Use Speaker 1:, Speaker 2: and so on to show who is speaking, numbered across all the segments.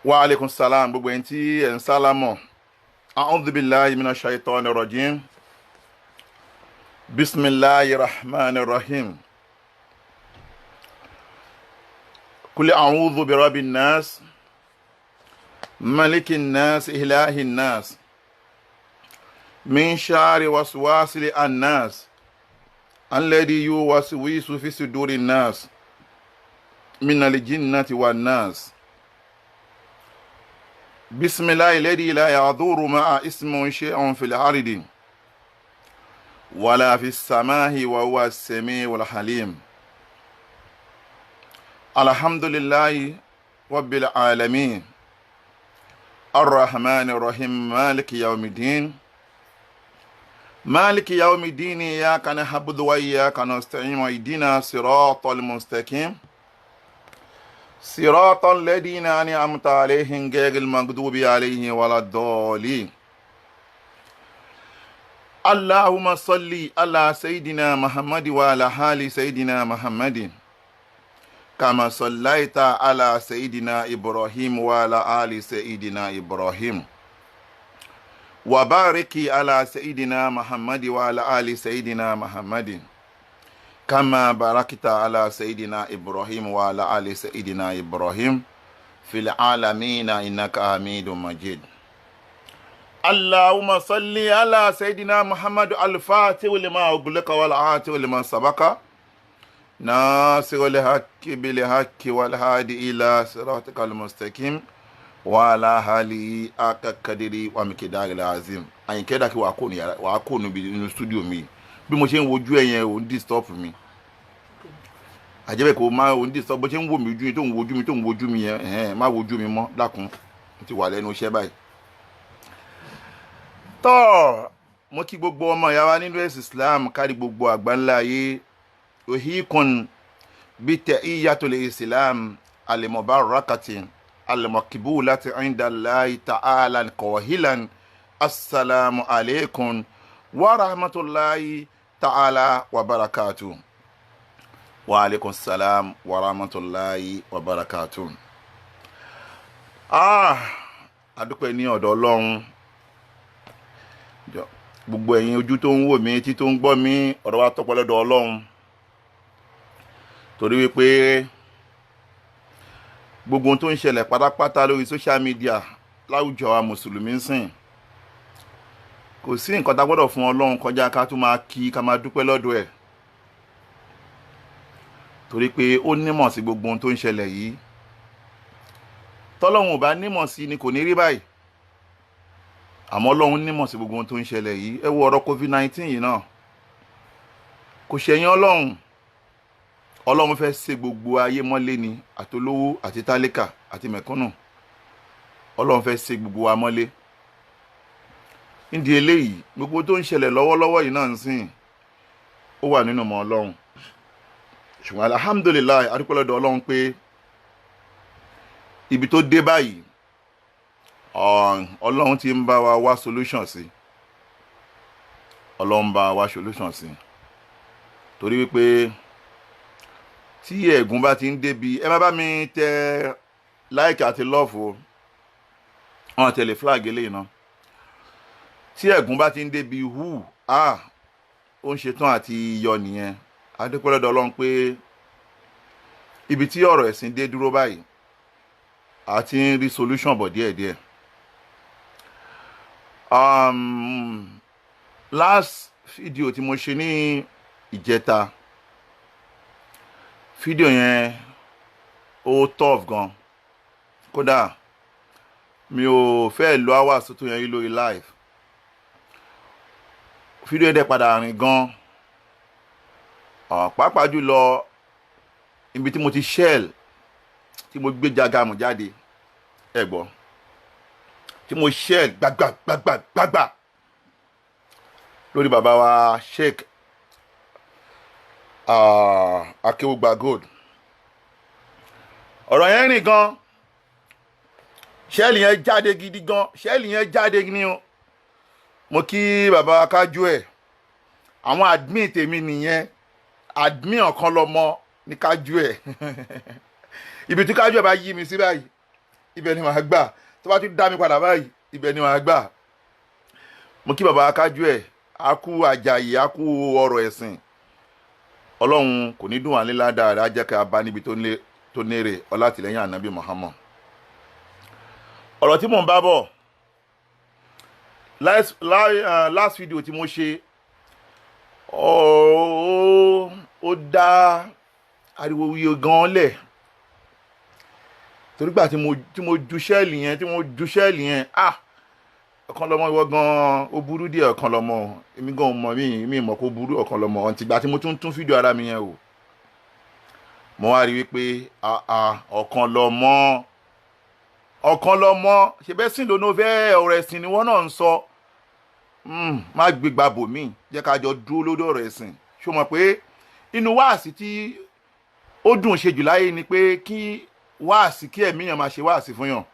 Speaker 1: Wa aleykum salam gbogbo ẹni tí ẹ̀ ń sálámọ̀. A'udhu billahi minash shaitani rajim. Bismillahir rahmanir rahim. Kul a'udhu bi rabbin nas, malikin nas, ilahin nas. Min shari waswasil annas, alladhi yuwaswisu fi sudurin nas, minal jinnati wan nas. Bismillahi alladhi la yadurru ma'a ismihi shay'un fil ardi wala fis samahi wa huwa as-sami'ul alim. Alhamdulillahi rabbil alamin. Arrahmanir rahim, maliki yawmiddin. Maliki yawmiddin, iyyaka na'budu wa iyyaka nasta'in, ihdina siratal mustaqim. Siratal ladina an'amta alayhim ghayril maghdubi alayhim waladdallin. Allahumma salli ala sayyidina Muhammad wa ala ali sayyidina Muhammadin kama sallaita ala sayyidina Ibrahim wa ala ali sayyidina Ibrahim wa bariki ala sayyidina Muhammad wa ala ali sayyidina Muhammadin kama barakta ala sayyidina Ibrahim wa ala ali sayyidina Ibrahim fil alamina innaka Hamidum Majid. Allahumma salli ala sayyidina Muhammad al-Fatih lima ughliqa wal aati lima sabaqa nasirul haqqi bil haqqi wal hadi ila siratikal mustaqim wa ala alihi haqqa qadri wa miqdaril azim. Àyìnkẹ́ dàkí wàá kó ní yàrá, wàá kó níbi nínú studio mi. Bí mo ṣe ń wojú ẹ yẹn, ò ń disturb mi. Àjẹbẹ́ kò má ò ń disturb bó ṣe ń wò mí ojú yẹn, tó ń wojú mi, tó ń wojú mi yẹn, ẹ̀hẹ́n, má wojú mi mọ́, dákun, mo ti wà lẹ́nu iṣẹ́ báyìí. Tọ́ mo kí gbogbo ọmọ ìyá wa nínú ẹ̀sìn Islam kárí gbogbo àgbáńlá ayé. Ohikun bí tẹ iyatul Islam al-mubarakati al-maqbulati inda Allahi ta'ala qahilan, assalamu alaikum wa rahmatullahi ta'ala wa barakatuh. Wa alaikum salam wa rahmatullahi wa barakatuh. Ah, adúpẹ́ ní ọ̀dọ̀ Ọlọ́run. Gbogbo ẹ̀yin ojú tó ń wò mí, etí tó ń gbọ́ mi, ọ̀rọ̀ wa tọ́pẹ́ lọ́dọ̀ Ọlọ́run, torí wípé gbogbo ohun tó ń ṣẹlẹ̀ pátápátá lórí social media láwùjọ wa mùsùlùmí ń sìn, kò sí nǹkan tá a gbọ́dọ̀ fún Ọlọ́run kọjá ká tún máa kí, ká máa dúpẹ́ lọ́dọ̀ ẹ̀, torí pé ó nímọ̀ sí gbogbo ohun tó ń ṣẹlẹ̀ yìí. Tọ́lọ́run ò bá nímọ̀ sí ni kò ní rí báyìí, àmọ́ Ọlọ́run nímọ̀ sí gbogbo ohun tó ń ṣẹlẹ̀ yìí. Ẹ wo ọ̀rọ̀ COVID-19 yìí náà, kò ṣẹ̀yìn Ọlọ́run. Ọlọ́run fẹ́ ṣe gbogbo ayé mọ́lé ni, àtolówó àti tálíkà àti mẹ̀kúnnù. Ọlọ́run fẹ́ ṣe gbogbo wa mọ́lé. Nídìí eléyìí, gbogbo tó ń ṣẹlẹ̀ lọ́wọ́lọ́wọ́ yìí náà ń sìn, ó wà nínú mọ́ Ọlọ́run. Ṣùgbọ́n alhamdulillahi, adúpẹ́ lọ́dọ̀ Ọlọ́run pé ibi tó dé báyìí, Ọlọ́run ti ń bá wa wá solution sí. Ọlọ́run bá wa wá solution sí, torí wípé tí ẹ̀gún bá ti ń débi, ẹ má bá mi tẹ like àti love o, wọn tẹ̀lé flag eléyìí náà. Tí ẹ̀gún bá ti ń débi hu, ah, ó ń ṣetán àti yọ nìyẹn. Adúpẹ́ lọ́dọ̀ Ọlọ́run pé ibi tí ọ̀rọ̀ ẹ̀sìn dé dúró báyìí, a ti ń rí solution bọ̀ díẹ̀díẹ̀. Last video tí mo ṣe ní ìjẹta, fídíò yẹn ó tough gan. Kódà mi ò fẹ́ lo hours tó yẹn rí lórí live. Fídíò yẹn dẹ̀ padà rìn gan, pàápàá jùlọ ibi tí mo ti shell, tí mo gbé jagamu jáde, ẹ gbọ́, tí mo shell gbàgbà gbàgbà gbàgbà lórí bàbá wa Sheikh Akéwùgbà Gold. Ọ̀rọ̀ yẹn rìn gan, shell yẹn jáde gidi gan, shell yẹn jáde ní o. Mo kí bàbá kájú ẹ̀, àwọn admin tèmi nìyẹn, admin ọ̀kan lọ́mọ ní kájú ẹ̀. Ibi tí kájú ẹ̀ bá yí mi sí báyìí. Ibẹ̀ ni màá gbà. Tó bá tún dá mi padà báyìí, ibẹ̀ ni màá gbà. Mo kí bàbá akájú ẹ̀, a kú àjàyè, a kú ọ̀rọ̀ ẹ̀sìn. Ọlọ́run kò ní dùn wá nílá dáadáa, jẹ́ ká bá níbi tó nére ọlátìlẹ́yìn ànábì Muhammad. Ọ̀rọ̀ tí mò ń bá bọ̀ last video tí mo ṣe, ó dá ariwo wuye gan lẹ̀, torí gbà tí mo ju shell yẹn, tí mo ju shell yẹn, ah, ọ̀kan lọ́mọ, ìwọ gan, ó burú díẹ̀. Ọ̀kan lọ́mọ, èmi gan mọ̀, mi mọ̀ kó burú. Ọ̀kan lọ́mọ, ọ̀ǹtìgbà tí mo tún tún fídíò ara mi yẹn o, mo wá rí wípé, ah ah, ọ̀kan lọ́mọ, ọ̀kan lọ́mọ, ṣe bẹ́ẹ̀ sìn lónà fẹ́, ọ̀rọ̀ ẹ̀sìn ni wọ́n náà ń sọ. Má gbégbá bòmí, jẹ́ ká jọ dúró lórí ọ̀rọ̀ ẹ̀sìn. Ṣó mọ̀ pé inú wáàsí tí ó dùn ṣe jù láyé ni pé kí wáàsí, kí ẹ̀mí yàn máa ṣe wáàsí fún yàn?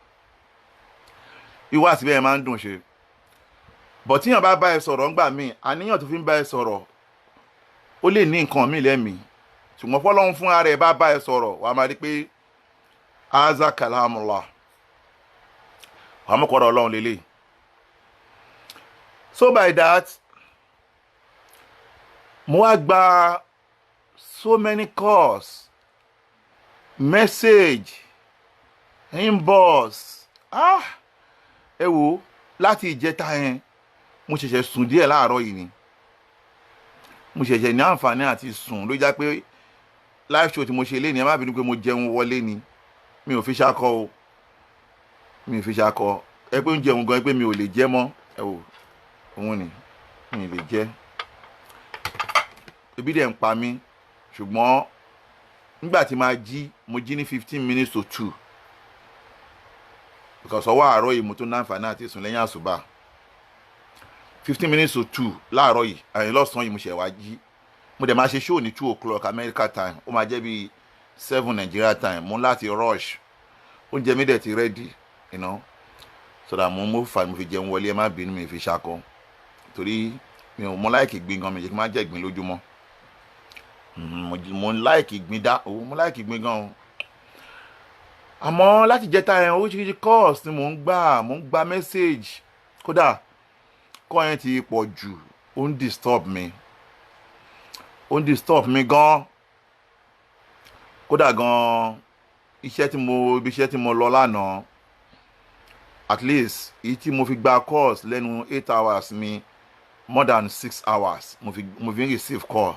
Speaker 1: Ìwáàsí bẹ́ẹ̀ máa ń dùn ṣe bọ̀. Tíyàn bá bá ẹ sọ̀rọ̀ ńgbà míì, àníyàn tó fi ń bá ẹ sọ̀rọ̀, ó lè ní nǹkan míì lẹ́mìí, ṣùgbọ́n fọlọ́run fún ara ẹ bá bá ẹ sọ̀rọ̀, wàá máa rí pé aza kalamullah, wàá mọ̀ kọ́ra Ọlọ́run lélẹ̀. So by that, mo wá gba so many calls, message, inbox. Ah, ẹ wo, láti ìjẹta yẹn, mo ṣẹ̀ṣẹ̀ sùn díẹ̀ láàárọ̀ yìí ni mo ṣẹ̀ṣẹ̀ ní àǹfààní àti sùn. Ló já pé live show tí mo ṣe léni, ẹ má bínú pé mo jẹun wọlé ni. Mi ò fi ṣakọ o, mi ò fi ṣakọ. Ẹ pé ń jẹun gan pé mi ò lè jẹ mọ́. Ẹ wò, òun ni mi ò lè jẹ, ebi dẹ̀ ń pa mí. Ṣùgbọ́n nígbà tí máa jí, mo jí ní 1:45, because ọwọ́ àárọ̀ yìí mo tún ní àǹfààní àti sùn lẹ́yìn àsùbà. 1:45 láàárọ̀ yìí, àyìn lọ́sàn-án yìí, mo ṣẹ̀ wá jí. Mo dẹ̀ máa ṣe show ní 2 o'clock America time, ó máa jẹ́ bíi 7 Nigeria time. Mo ń láti rush, oúnjẹ mi dẹ̀ ti ready, so that mo fà, mo fi jẹun wọlé. Ẹ má bínú, mi fi ṣakọ, torí mi ò mọ like ìgbín gan. Mi jẹ́ kí n má jẹ ìgbín lójúmọ́. Mo like ìgbín dá o, mo like ìgbín gan o. Àmọ́ láti jẹta yẹn, oríṣiríṣi calls ni mò ń gbà, mò ń gba message. Kódà call yẹn ti pọ̀ jù, ó ń disturb mi, ó ń disturb mi gan. Kódà gan, iṣẹ́ tí mo ibi iṣẹ́ tí mo lọ lánàá, at least èyí tí mo fi gba calls lẹ́nu 8 hours mi, more than 6 hours mo fi ń receive call.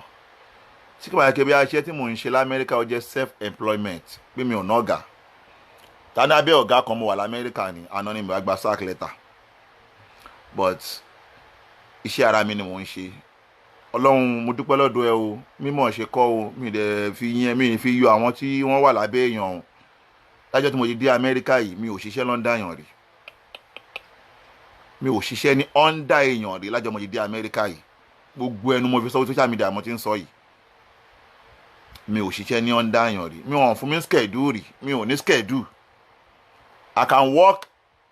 Speaker 1: Tí kò bá yẹ kí bí iṣẹ́ tí mò ń ṣe l'Amẹ́ríkà, ó jẹ́ self employment, pé mi ò ná ọ̀gá tani abẹ́ ọ̀gá kan. Mo wà l'Amẹ́ríkà ni àná ni mo bá gba sack letter, but iṣẹ́ ara mi ni mò ń ṣe. Ọlọ́run, mo dúpẹ́ lọ́dọ̀ ẹ o. Mímọ̀ ṣe kọ́ o, mi dẹ̀ fi yẹn, mi fi yọ àwọn tí wọ́n wà lábẹ́ èèyàn o. Lájọ́ tí mo ti dé Amẹ́ríkà yìí, mi ò ṣiṣẹ́ l'under èèyàn rí, mi ò ṣiṣẹ́ ní under èèyàn rí. Lájọ́ mo ti dé Amẹ́ríkà yìí, gbogbo ẹnu mo fi sọ, social media mo ti ń sọ yìí, mi ò ṣiṣẹ́ ní under èèyàn rí. Mi ò fún mi schedule rí, mi ò ní schedule. I can work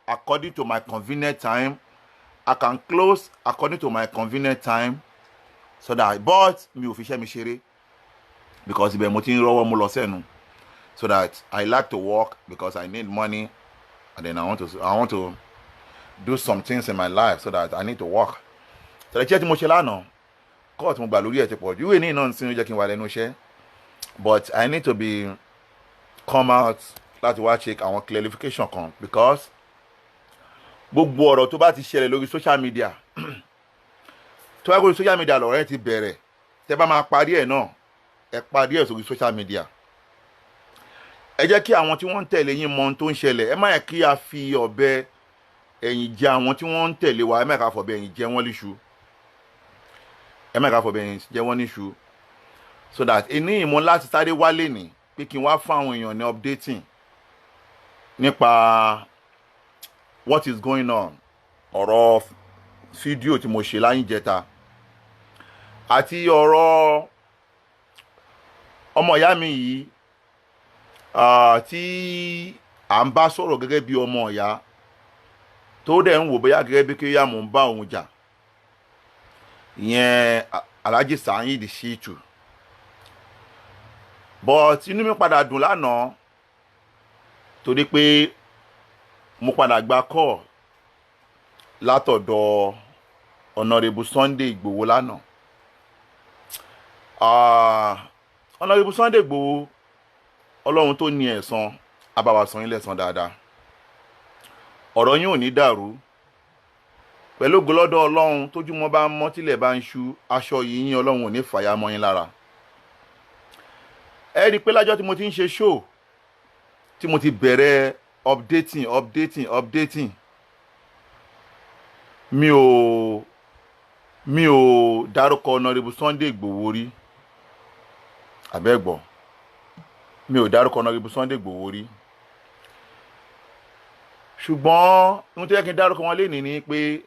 Speaker 1: according to my convenient time, I can close according to my convenient time, so that, but mi ò fi iṣẹ́ mi ṣeré, because ibẹ̀ mo ti ń rọ́wọ́ mo lọ sẹ́nu. So that I like to work because I need money, and then I want to do some things in my life, so that I need to work. Tẹ̀lé iṣẹ́ tí mo ṣe lánàá, call tí mo gbà lórí ẹ̀ ti pọ̀ jù. Ìwé ní iná ń sin, ó jẹ́ kí n wà lẹ́nu iṣẹ́, but I need to be come out láti wá check àwọn clarification kan, because gbogbo ọ̀rọ̀ tó bá ti ṣẹlẹ̀ lórí social media, tó bá gbé social media lọ̀rọ̀ yẹn ti bẹ̀rẹ̀, tẹ́ bá máa parí ẹ̀ náà, ẹ parí ẹ̀ sórí social media. Ẹ jẹ́ kí àwọn tí wọ́n ń tẹ̀lé yín mọ ohun tó ń ṣẹlẹ̀. Ẹ má yẹ kí a fi ọ̀bẹ ẹ̀yìn jẹ àwọn tí wọ́n ń tẹ̀lé wa. Ẹ má yẹ ká fọ̀bẹ ẹ̀yìn jẹ wọ́n níṣu, ẹ má yẹ ká fọ̀bẹ ẹ̀yìn jẹ wọ́n níṣu. So that ìní ìmọ̀ láti sáré wálé ní pé kí n wá fún àwọn èèyàn ní updating nípa what is going on, ọ̀rọ̀ fídíò tí mo ṣe láyìn jẹta àti ọ̀rọ̀ ọmọ ìyá mi yìí tí à ń bá sọ̀rọ̀ gẹ́gẹ́ bí ọmọ ìyá, tó dẹ̀ ń wò bóyá gẹ́gẹ́ bí kí yá mò ń bá òun jà, ìyẹn Alhaji Saheed Shittu. But inú mi padà dùn lánàá torí pé Mo padà gba call látọ̀dọ̀ Honourable Sunday Igboho lánàá. Honourable Sunday Igboho, Ọlọ́run tó ní ẹ̀san á bá wa san yín lẹ́san dáadáa. Ọ̀rọ̀ yín ò ní dàrú pẹ̀lú ògo lọ́dọ̀ Ọlọ́run. Tójúmọ́ bá ń mọ́, tílẹ̀ bá ń ṣú, aṣọ yìí yín, Ọlọ́run ò ní fàyà mọ́ yín lára. Ẹ rí i pé lájọ́ tí mo ti ń ṣe show, tí mo ti bẹ̀rẹ̀ updating, updating, updating, mi ò dárúkọ Honourable Sunday Igboho rí. Àbẹ́gbọ̀, mi ò dárúkọ Honourable Sunday Igboho rí, ṣùgbọ́n ohun tó yẹ kí n dárúkọ wọn lénìí ni pé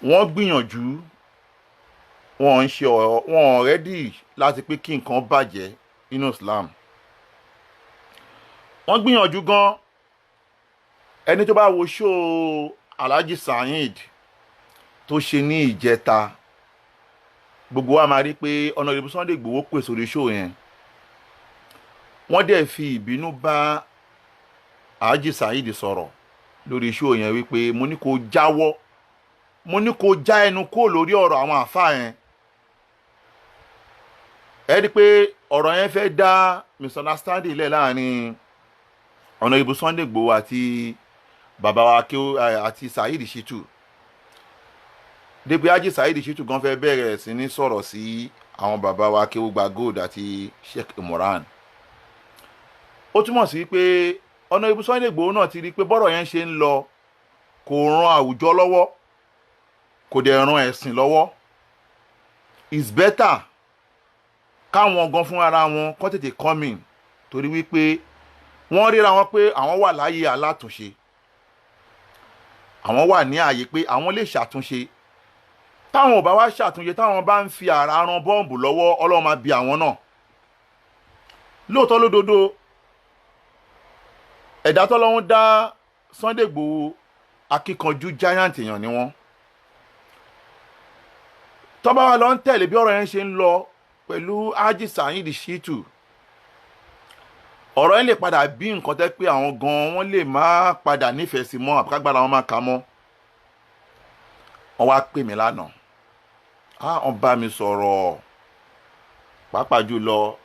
Speaker 1: wọ́n gbìyànjú, wọ́n ń ṣe ọ̀rọ̀ wọn ready láti pé kí nǹkan bàjẹ́ nínú Islam. Wọ́n gbìyànjú gan. Ẹni tó bá wo show Alhaji Saheed tó ṣe ní ìjẹta, gbogbo wa máa rí pé Honourable Sunday Igboho pè sórí show yẹn. Wọ́n dẹ̀ fi ìbínú bá Alhaji Saheed sọ̀rọ̀ lórí show yẹn wípé mo ní kó jáwọ́, mo ní kó já ẹnu kó lórí ọ̀rọ̀ àwọn àfáà yẹn. Ẹ rí i pé ọ̀rọ̀ yẹn fẹ́ dá misunderstanding lẹ̀ láàrin Honourable Sunday Igboho àti bàbá wa àti Saheed Shittu, débi Haji Saheed Shittu gan fẹ́ bẹ̀rẹ̀ sí ní sọ̀rọ̀ sí àwọn bàbá wa Akéwùgbà Gold àti Sheikh Imran. Ó túmọ̀ sí pé Honourable Sunday Igboho náà ti rí i pé bọ́rọ̀ yẹn ṣe ń lọ kò ran àwùjọ lọ́wọ́, kò dẹ̀ ran ẹ̀sìn lọ́wọ́. It's better káwọn gan fún ara wọn kọ́ tètè come in, torí wípé wọ́n ríra wọn pé àwọn wà láyé alátúnṣe, àwọn wà ní ààyè pé àwọn lè ṣàtúnṣe. Táwọn ò bá wá ṣàtúnṣe, táwọn bá ń fi àrà ran bọ́ǹbù lọ́wọ́, Ọlọ́run máa bi àwọn náà. Lóòótọ́ lódodo, ẹ̀dá tọ́lọ́run dá Sunday Igboho, akíkanjú giant èèyàn ni wọ́n. Tọ́ba wa lọ ń tẹ̀lé bí ọ̀rọ̀ yẹn ṣe ń lọ pẹ̀lú Haji Saheed Shittu, ọ̀rọ̀ yẹn lè padà bí nǹkan tẹ́ pé àwọn gan wọ́n lè má padà nífẹ̀ẹ́ sí mọ́, àbíkágbára wọn máa kà mọ́. Wọ́n wá pè mí lánàá, wọ́n bá mi sọ̀rọ̀, pàápàá jùlọ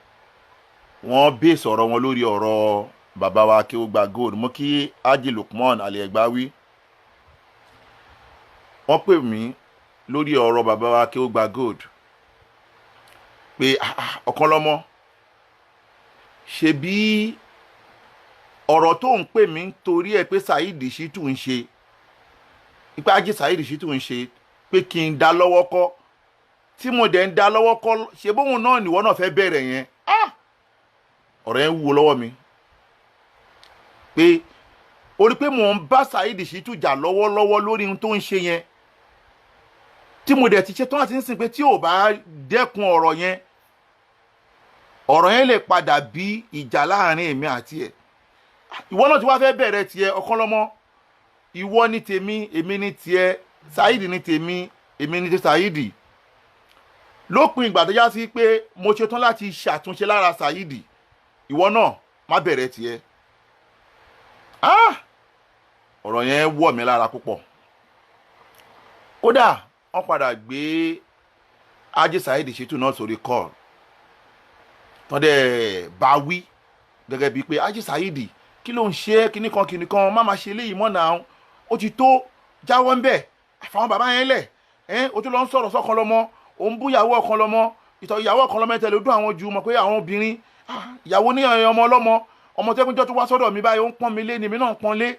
Speaker 1: wọ́n bè sọ̀rọ̀ wọn lórí ọ̀rọ̀ bàbá wa Akéwùgbà Gold. Mo kí Haji Lukman Al-Egbawi. Wọ́n pè mí lórí ọ̀rọ̀ bàbá wa Akéwùgbà Gold pé ọ̀kan lọ́mọ, ṣebí ọ̀rọ̀ tó ń pè mí nítorí ẹ̀ pé Saheed Shittu ń ṣe ipa, Haji Saheed Shittu ń ṣe pé kí n dá lọ́wọ́ kọ́, tí mo dẹ̀ ń dá lọ́wọ́ kọ́, ṣe bóun náà nìwọ náà fẹ́ bẹ̀rẹ̀ yẹn. Ọ̀rọ̀ yẹn wúwo lọ́wọ́ mi pé orí pé mò ń bá Saheed Shittu jà lọ́wọ́lọ́wọ́ lórí ohun tó ń ṣe yẹn, tí mo dẹ̀ ti ṣe tán àti ń sìn pé tí ò bá dẹ́kun ọ̀rọ̀ yẹn, ọ̀rọ̀ yẹn lè padà bí ìjà láàrin èmi àti ẹ̀. Ìwọ náà tí wàá fẹ́ bẹ̀rẹ̀ tiẹ̀, ọ̀kan lọ́mọ, ìwọ ní tèmi, èmi ní tiẹ̀, Saheed ní tèmi, èmi ní ti Saheed. Lópin ìgbà tó já sí pé mo ṣetán láti ṣàtúnṣe lára Saheed, ìwọ náà má bẹ̀rẹ̀ tiẹ̀. Ọ̀rọ̀ yẹn wọ̀ mí lára púpọ̀. Kódà wọ́n padà gbé Haji Saheed Shittu náà sórí call, tọ́ dẹ̀ bá wí gẹ́gẹ́ bíi pé Haji Saheed, kí ló ń ṣe é? Kíní kan kíní kan, má máa ṣe eléyìí mọ́ náà, ó ti tó, jáwọ́ ń bẹ̀, àfàwọn bàbá yẹn lẹ̀ ẹ́. O tún lọ ń sọ̀rọ̀ sọ́kan lọ́mọ, ò ń bú ìyàwó ọ̀kan lọ́mọ, ìtọ̀ ìyàwó ọ̀kan lọ́mọ tẹ̀lé dún àwọn ju mọ̀ pé àwọn obìnrin, ìyàwó ní ọmọ ọlọ́mọ, ọmọ tẹ́kúnjọ́ tó wá sọ́dọ̀ mi báyìí, ó ń pọ́n mi lé ni, èmi náà ń pọ́n lé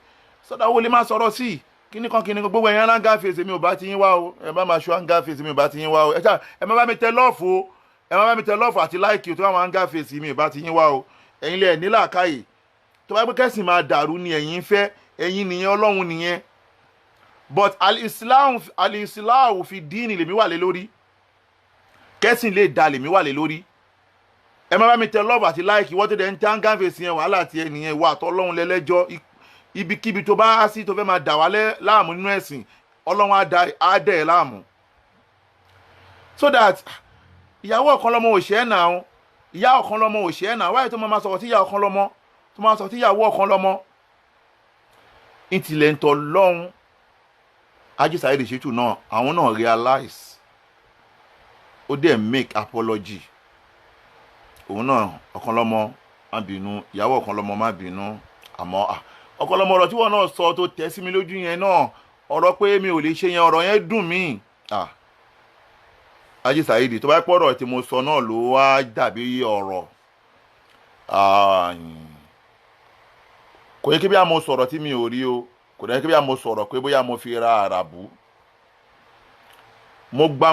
Speaker 1: sọ́dọ̀ owó lè má sọ̀rọ̀ sí i. Kíní kan kíní kan. Gbogbo ẹ̀yin anger face, mi ò bá ti yín wá o. Ẹ má máa ṣọ anger face, mi ò bá ti yín wá o. Ẹ ṣáà ẹ má bá mi tẹ love o, ẹ má bá mi tẹ love àti like o. Tó àwọn anger face, mi ò bá ti yín wá o. Ẹ̀yin lẹ̀ ní làákàyè. Tó bá gbé kẹ́sìn máa dàrú ni ẹ̀yin ń fẹ́, ẹ̀yin nìyẹn, Ọlọ́run nìyẹn. But al-islam fi díìnì lèmi wà lé lórí, kẹ́sìn lè da lèmi wà lé lórí. Ẹ má bá mi tẹ love àti like. Wọ́n tó dẹ̀ ń tẹ́ anger face yẹn, wàhálà tiẹ̀ nìyẹn, ìwà àtọ́lọ́run lẹ́lẹ́jọ́. Ibikíbi tó bá sí tó fẹ́ máa dà wá láàmú nínú ẹ̀sìn, Ọlọ́run á dẹ̀ ẹ́ láàmú. So that ìyàwó ọ̀kan lọ́mọ òṣè ẹ̀ náà, ìyá ọ̀kan lọ́mọ òṣè ẹ̀ náà, wáyé tó máa sọ̀rọ̀ tí ìyá ọ̀kan lọ́mọ tó máa sọ̀rọ̀ tí ìyàwó ọ̀kan lọ́mọ. Ìtìlẹ̀ ń tọ́ lọ́hún, Haji Saheed Shittu náà, àwọn náà realize, ó dẹ̀ make apology. Òun náà, Ọ̀kanlọ́mọ, má bínú, ìyàwó Ọ̀kanlọ́mọ, má bínú. Àmọ́ Ọ̀kanlọ́mọ, ọ̀rọ̀ tí wọ́n náà sọ tó tẹ̀ sí mi lójú yẹn náà, ọ̀rọ̀ pé mi ò lè ṣe yẹn, ọ̀rọ̀ yẹn dùn mí. Haji Saheed, tó bá pọ̀, ọ̀rọ̀ tí mo sọ náà ló wá dàbí ọ̀rọ̀, kò yẹ kí bí a mo sọ̀rọ̀ tí mi ò rí o, kò dẹ̀ kí bí a mo sọ̀rọ̀ pé bóyá mo fi ra àràbù. Mo gba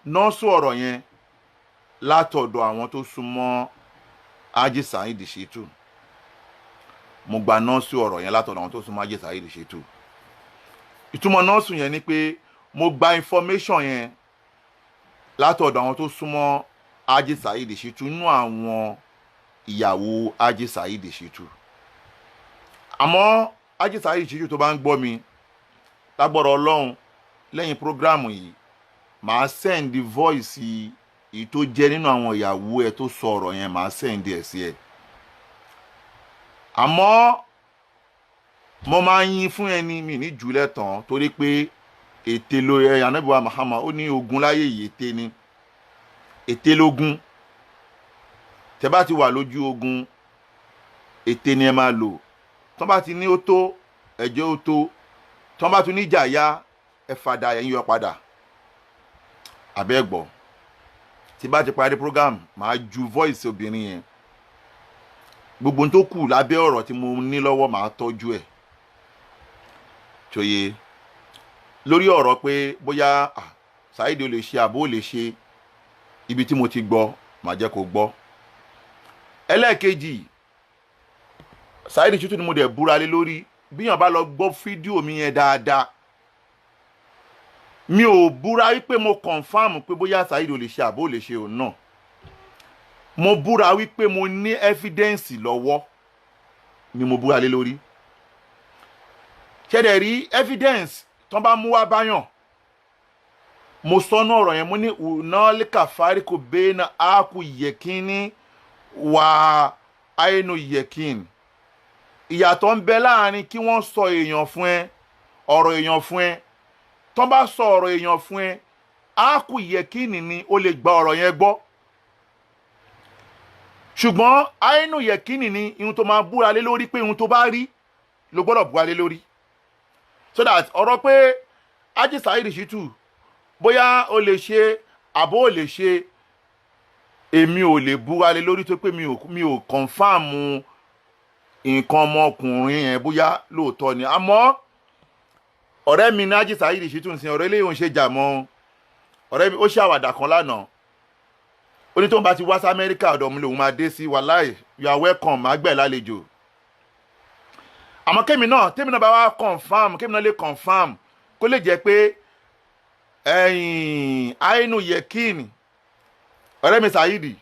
Speaker 1: nọ́ọ̀sù ọ̀rọ̀ yẹn látọ̀dọ̀ àwọn tó súnmọ́ Haji Saheed Shittu. Mo gba nọ́ọ̀sù ọ̀rọ̀ yẹn látọ̀dọ̀ àwọn tó súnmọ́ Haji Saheed Shittu. Ìtumọ̀ nọ́ọ̀sù yẹn ni pé mo gba information yẹn látọ̀dọ̀ àwọn tó súnmọ́ Haji Saheed Shittu, nínú àwọn ìyàwó Haji Saheed Shittu. Àmọ́ Haji Saheed Shittu, tó bá ń gbọ́ mi, lágbọ́rọ̀ Ọlọ́run, lẹ́yìn program yìí, màá send voice èyí tó jẹ́ nínú àwọn ìyàwó ẹ tó sọ ọ̀rọ̀ yẹn, màá send ẹ̀ sí ẹ. Àmọ́ mo máa ń yín fún ẹni mi ní jùlẹ̀ tán, torí pé ète ló ẹ. Ànábì wa Muhammad, ó ní ogun láyé yìí, ète ni, ète lógún. Tẹ bá ti wà lójú ogun, ète ni ẹ máa lò. Tọ́ bá ti ní ó tó, ẹ̀jẹ̀ ó tó. Tọ́ bá tún níjà yá, ẹ fàdà ẹ̀yìn yọ padà. Àbẹ́gbọ̀, tí bá ti parí program, màá ju voice obìnrin yẹn. Gbogbo ohun tó kù lábẹ́ ọ̀rọ̀ tí mo ní lọ́wọ́, màá tọ́jú ẹ̀ tóye lórí ọ̀rọ̀ pé bóyá Saheed ò lè ṣe àbó ò lè ṣe. Ibi tí mo ti gbọ́, màá jẹ́ kó gbọ́. Ẹlẹ́ẹ̀kejì, Saheed Shittu ni mo dẹ̀ búra lé lórí. Bíyàn bá lọ gbọ́ fídíò mi yẹn dáadáa, mi ò búra wípé mo confirm pé bóyá Saheed ò lè ṣe àbó ò lè ṣe òun náà. Mo búra wípé mo ní evidence lọ́wọ́ ni mo búra lé lórí. Ṣẹ̀dẹ̀ rí evidence tó bá mú wá báyàn, mo sọnù ọ̀rọ̀ yẹn, mo ní unalika fariko bena aku yekini wà àìnú yekin. Ìyàtọ̀ ń bẹ láàrin kí wọ́n sọ èèyàn fún ẹ, ọ̀rọ̀ èèyàn fún ẹ. Tó bá sọ ọ̀rọ̀ èèyàn fún ẹ, aku yekini ni ó lè gba ọ̀rọ̀ yẹn gbọ́, ṣùgbọ́n àìnú yekini ni ihun tó máa búra lé lórí, pé ihun tó bá rí ló gbọ́dọ̀ búra lé lórí. So that ọ̀rọ̀ pé Haji Saheed Shittu bóyá o lè ṣe àbó ò lè ṣe, èmi ò lè búra lé lórí, tó pé mi ò confirm nǹkan ọmọkùnrin yẹn bóyá lóòótọ́ ni. Àmọ́ ọ̀rẹ́ mi ní Haji Saheed Shittu ń sin ọ̀rẹ́ eléyìí, ò ń ṣe jà mọ́ ọ̀rẹ́ mi. Ó ṣàwàdà kan lánàá, ó ní tóun bá ti wá sí Amẹ́ríkà, ọ̀dọ̀ mi lòun máa dé sí. Wàláì, you are welcome, máa gbẹ̀ lálejò. Àmọ́ kémi náà, tèmi náà bá wá confirm, kémi náà lè confirm, kó lè jẹ́ pé ẹ̀yìn àìnú yẹkíìnì. Ọ̀rẹ́ mi Saheed,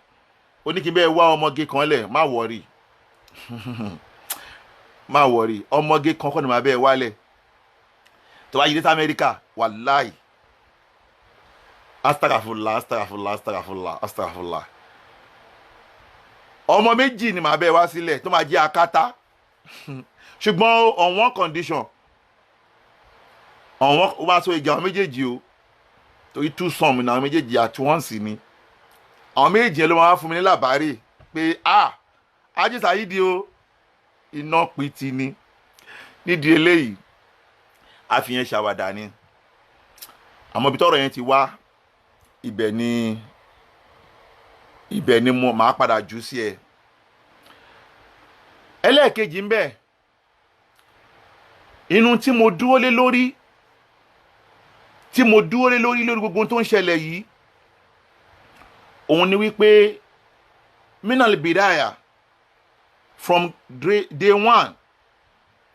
Speaker 1: ó ní kí n bẹ́ẹ̀ wá ọmọge kan lẹ̀. Má worry, má worry, ọmọge kan kọ́ ni màá bẹ́ẹ̀ wálẹ̀ tó bá yí dé sí Amẹ́ríkà. Wàláì, astagafula, astagafula, astagafula, astagafula, ọmọ méjì ni màá bẹ́ẹ̀ wá sílẹ̀ tó máa jẹ́ akátá, ṣùgbọ́n on one condition, on one, ó bá sọ igi àwọn méjèèjì o, torí two some ní àwọn méjèèjì at once ni. Àwọn méjèèjì yẹn ló máa fún mi ní làbárè pé, ah, Haji Saheed o, iná pitì ni. Nídìí eléyìí, àfihàn ṣàwàdà ni, àmọ́ ibi tọ́rọ̀ yẹn ti wá, ibẹ̀ ni mo máa padà jù sí ẹ. Ẹlẹ́ẹ̀kejì ń bẹ, inú tí mo dúró lé lórí, tí mo dúró lé lórí lórí gbogbo ohun tó ń ṣẹlẹ̀ yìí, òun ni wípé minal bidaya, from day one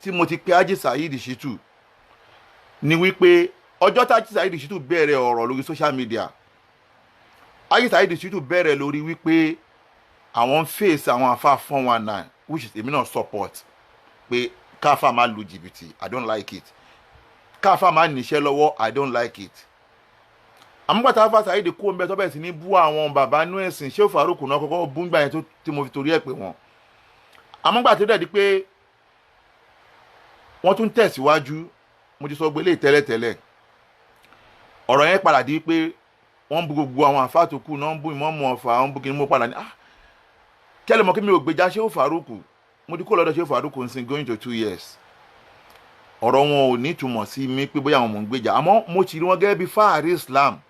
Speaker 1: tí mo ti pe Haji Saheed Shittu, ni wípé ọjọ́ tí Haji Saheed Shittu bẹ̀rẹ̀ ọ̀rọ̀ lórí social media, Haji Saheed Shittu bẹ̀rẹ̀ lórí wípé àwọn ń face àwọn àfa 419, which is èmi náà support pé káfà máa lu jìbìtì, I don't like it. Káfà máa níṣẹ́ lọ́wọ́, I don't like it. Àmúgbàtà àfa Saheed kú omi tó bẹ̀rẹ̀ sí ní bú àwọn bàbá nú ẹ̀sìn, ṣé Farouk náà kọ́kọ́ bú gbà yẹn tí mo fi torí ẹ̀ pé wọ́n. Àmọ́ gbà tó dẹ̀ di pé wọ́n tún tẹ̀síwájú, mo ti sọ gbélé tẹ́lẹ̀tẹ́lẹ̀, ọ̀rọ̀ yẹn padà di pé wọ́n ń bu gbogbo àwọn àfáà tó kù náà, ń bu Ìmáàmù Ọ̀fà, wọ́n ń bu kíni. Mo padà ní, ah, kẹ́lẹ́ mọ̀ kí mi ò gbèjà Shehu Faruku. Mo ti kó lọ́dọ̀ Shehu Faruku ń sin going to 2 years. Ọ̀rọ̀ wọn ò ní ìtumọ̀ sí mi pé bóyá àwọn mò ń gbèjà, àmọ́ mo ti rí wọn gẹ́gẹ́ bí fáàrí Islam.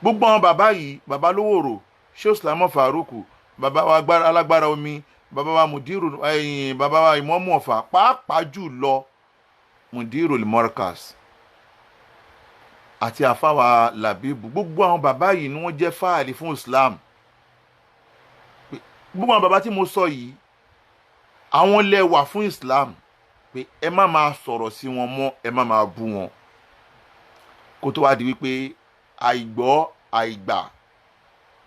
Speaker 1: Gbogbo àwọn bàbá yìí, bàbá Lówòrò, Shehu Sulaiman Faruku, bàbá wa alágbára omi, bàbá wa Mudiru ẹ̀yìn, bàbá wa Ìmáàmù Ọ̀fà, pàápàá jù lọ Mudiru Markaz àti àfáwà Làbíbù, gbogbo àwọn bàbá yìí ni wọ́n jẹ́ fáàrí fún Islam. Gbogbo àwọn bàbá tí mo sọ yìí, àwọn lẹ wà fún Islam, pé ẹ má máa sọ̀rọ̀ sí wọn mọ́, ẹ má máa bú wọn. Kó tó wá di wípé àìgbọ́ àìgbà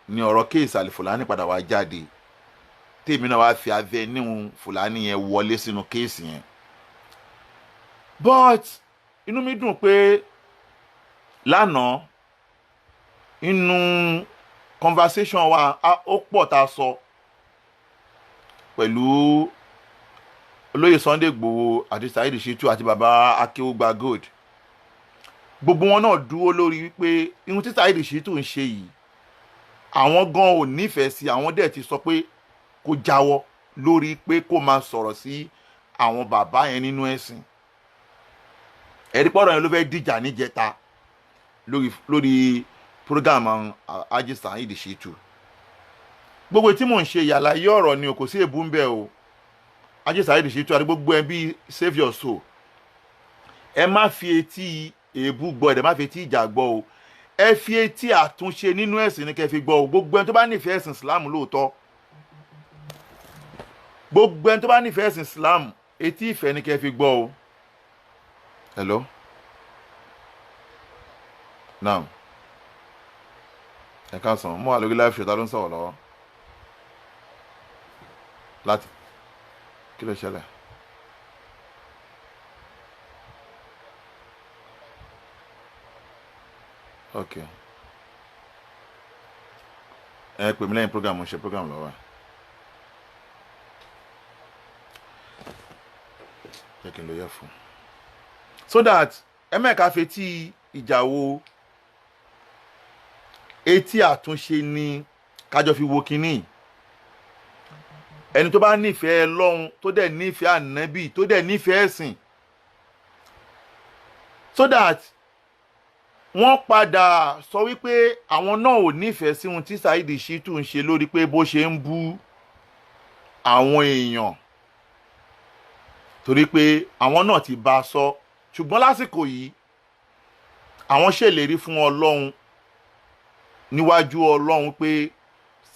Speaker 1: ni ọ̀rọ̀ case Àlìfùlání padà wá jáde, tèmi náà wá fi avenue Fúlàní yẹn wọlé sínú case yẹn. But inú mi dùn pé lánàá, inú conversation wa, ó pọ̀ tá a sọ pẹ̀lú olóyè Sunday Igboho àti Saheed Shittu àti baba Akéwùgbà Gold. Gbogbo wọn náà dúró lórí wípé ihun tí Saheed Shittu ń ṣe yìí, àwọn gan ò nífẹ̀ẹ́ sí. Àwọn dẹ̀ ti sọ pé kó jáwọ́ lórí pé kó máa sọ̀rọ̀ sí àwọn bàbá yẹn nínú ẹ̀sìn. Ẹ̀rí pọ̀rọ̀ yẹn ló fẹ́ dìjà níjẹta lórí program Haji Saheed Shittu. Gbogbo tí mò ń ṣe ìyàlàyé ọ̀rọ̀ ni o, kò sí èbú ń bẹ̀ o. Haji Saheed Shittu àti gbogbo ẹ bí save your soul, ẹ má fi etí èébú gbọ́, ẹ má fi etí ìjà gbọ́ o. Ẹ fi etí àtúnṣe nínú ẹ̀sìn ní kẹ́ fi gbọ́ o. Gbogbo ẹni tó bá nífẹ̀ẹ́ ẹ̀sìn Islam lóòótọ́, gbogbo ẹni tó bá nífẹ̀ẹ́ ẹ̀sìn Islam, etí ìfẹ́ ní kẹ́ fi gbọ́ o. Hello, now, ẹ káàsán. Mo wà lórí live show. Ta ló ń sọ̀rọ̀ lọ́wọ́ láti? Kí ló ṣẹlẹ̀? Ok, ẹ pè mí lẹ́yìn program. Mo ṣe program lọ́wọ́. Jẹ́ kí n lo yẹ fún so that ẹ mẹ́ka fetí ìjà wo. Etí àtúnṣe ni kájọ fi wo kínní. Ẹni tó bá nífẹ̀ẹ́ lọ́hun, tó dẹ̀ nífẹ̀ẹ́ ànábì, tó dẹ̀ nífẹ̀ẹ́ ẹ̀sìn, so that wọ́n padà sọ wípé àwọn náà ò nífẹ̀ẹ́ sí ohun tí Saheed Shittu ń ṣe lórí pé bó ṣe ń bú àwọn èèyàn, torí pé àwọn náà ti bá a sọ. Ṣùgbọ́n lásìkò yìí, àwọn ṣèlérí fún Ọlọ́run, níwájú Ọlọ́run, pé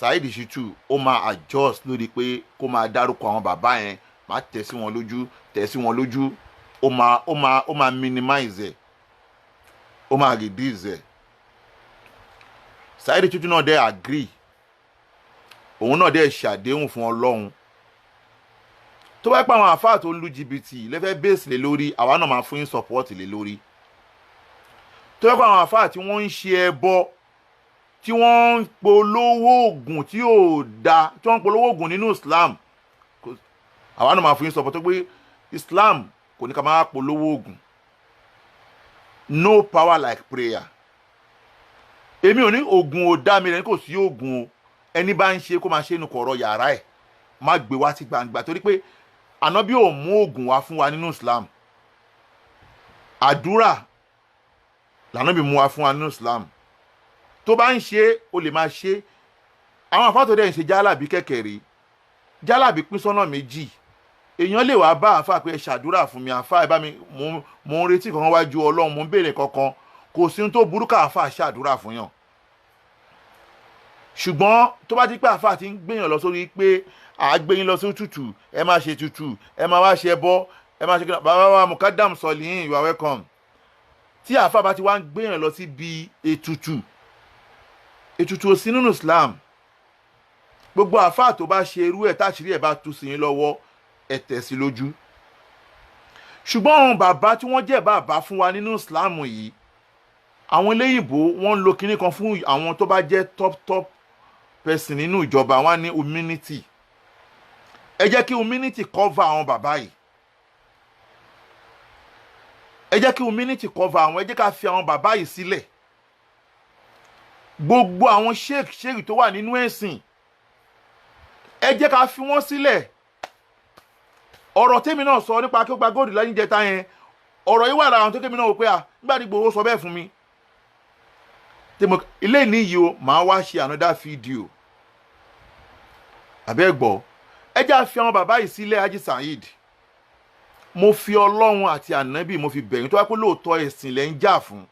Speaker 1: Saheed Shittu ó máa adjust lórí pé kó máa dárúkọ àwọn bàbá yẹn, máa tẹ̀ sí wọn lójú, tẹ̀ sí wọn lójú. Ó máa minimize ẹ̀, ó máa reduce ẹ̀. Saheed Shittu náà dẹ̀ agree, òun náà dẹ̀ ṣàdéhùn fún Ọlọ́run. Tó bá pẹ́ àwọn àáfàá tó ń lu jìbìtì lẹ́fẹ̀ẹ́ base lé lórí, àwa náà máa fún yín support lé lórí. Tó bá pẹ́ àwọn àáfàá tí wọ́n ń ṣe ẹbọ, tí wọ́n ń polówó oògùn tí ò da, tí wọ́n ń polówó oògùn nínú Islam, àwa náà máa fún yín support, tó pé Islam kò ní ká máa polówó oògùn. No power like prayer. Èmi ò ní oògùn ò dá mi rẹ̀, ní kò sí oògùn o. Ẹni bá ń ṣe, kó máa ṣe inú kọ̀rọ̀ yàrá ẹ̀, má gbé wá sí gbangba, torí pé ànábì ò mú oògùn wá fún wa nínú Islam. Àdúrà lànábì mú wá fún wa nínú Islam. Tó bá ń ṣe, o lè máa ṣe. Àwọn àfáà dẹ̀ ń ṣe jálàbí kẹ̀kẹ̀rẹ̀, jálàbí pín sọ́nà méjì. Èèyàn lè wá bá àáfàá pé, "Ẹ ṣàdúrà fún mi, àáfàá, ẹ bá mi, mo ń retí kankan wájú Ọlọ́run, mo ń béèrè kankan." Kò sí ohun tó burú ká àáfàá ṣàdúrà fún yàn. Ṣùgbọ́n tó bá ti pé àáfàá ti ń gbéyàn lọ sórí pé à á gbé yín lọ sí tútù, ẹ máa ṣe tútù, ẹ máa wá ṣe ẹbọ, ẹ máa ṣe kí. Bàbá wa Mukadam Sọlíìn, you are welcome. Tí àáfàá bá ti wá ń gbéyàn lọ sí bí ètùtù, ètùtù ò sí nínú Islam. Gbogbo àáfàá tó bá ṣe irú ẹ̀, táṣìírí ẹ̀ bá tú sí yín lọ́wọ́, ẹ tẹ̀ sí lójú. Ṣùgbọ́n àwọn bàbá tí wọ́n jẹ́ bàbá fún wa nínú Islam yìí, àwọn eléyìnbó, wọ́n ń lo kinní kan fún àwọn tó bá jẹ́ top top person nínú ìjọba, wọn ní humility. Ẹ jẹ́ kí humility cover àwọn bàbá yìí. Ẹ jẹ́ kí humility cover àwọn. Ẹ jẹ́ ká fi àwọn bàbá yìí sílẹ̀. Gbogbo àwọn sheikh sheikh tó wà nínú ẹ̀sìn, ẹ jẹ́ ká fi wọ́n sílẹ̀. Ọ̀rọ̀ tèmi náà sọ nípa kí ó gba gold lẹ́yìn jẹta yẹn, ọ̀rọ̀ yìí wà lára àwọn tó kémi náà wò pé à nígbà tí Ìgbòho sọ bẹ́ẹ̀ fún mi tèmi ilé níyì o, màá wá ṣe another video àbẹ́ gbọ́. Ẹ jẹ́ àfi àwọn bàbá yìí sílẹ̀. Haji Saheed, mo fi Ọlọ́run àti Ànábì, mo fi bẹ̀yìn. Tó wá pé lóòótọ́ ẹ̀sìn lẹ́ ń jà fún,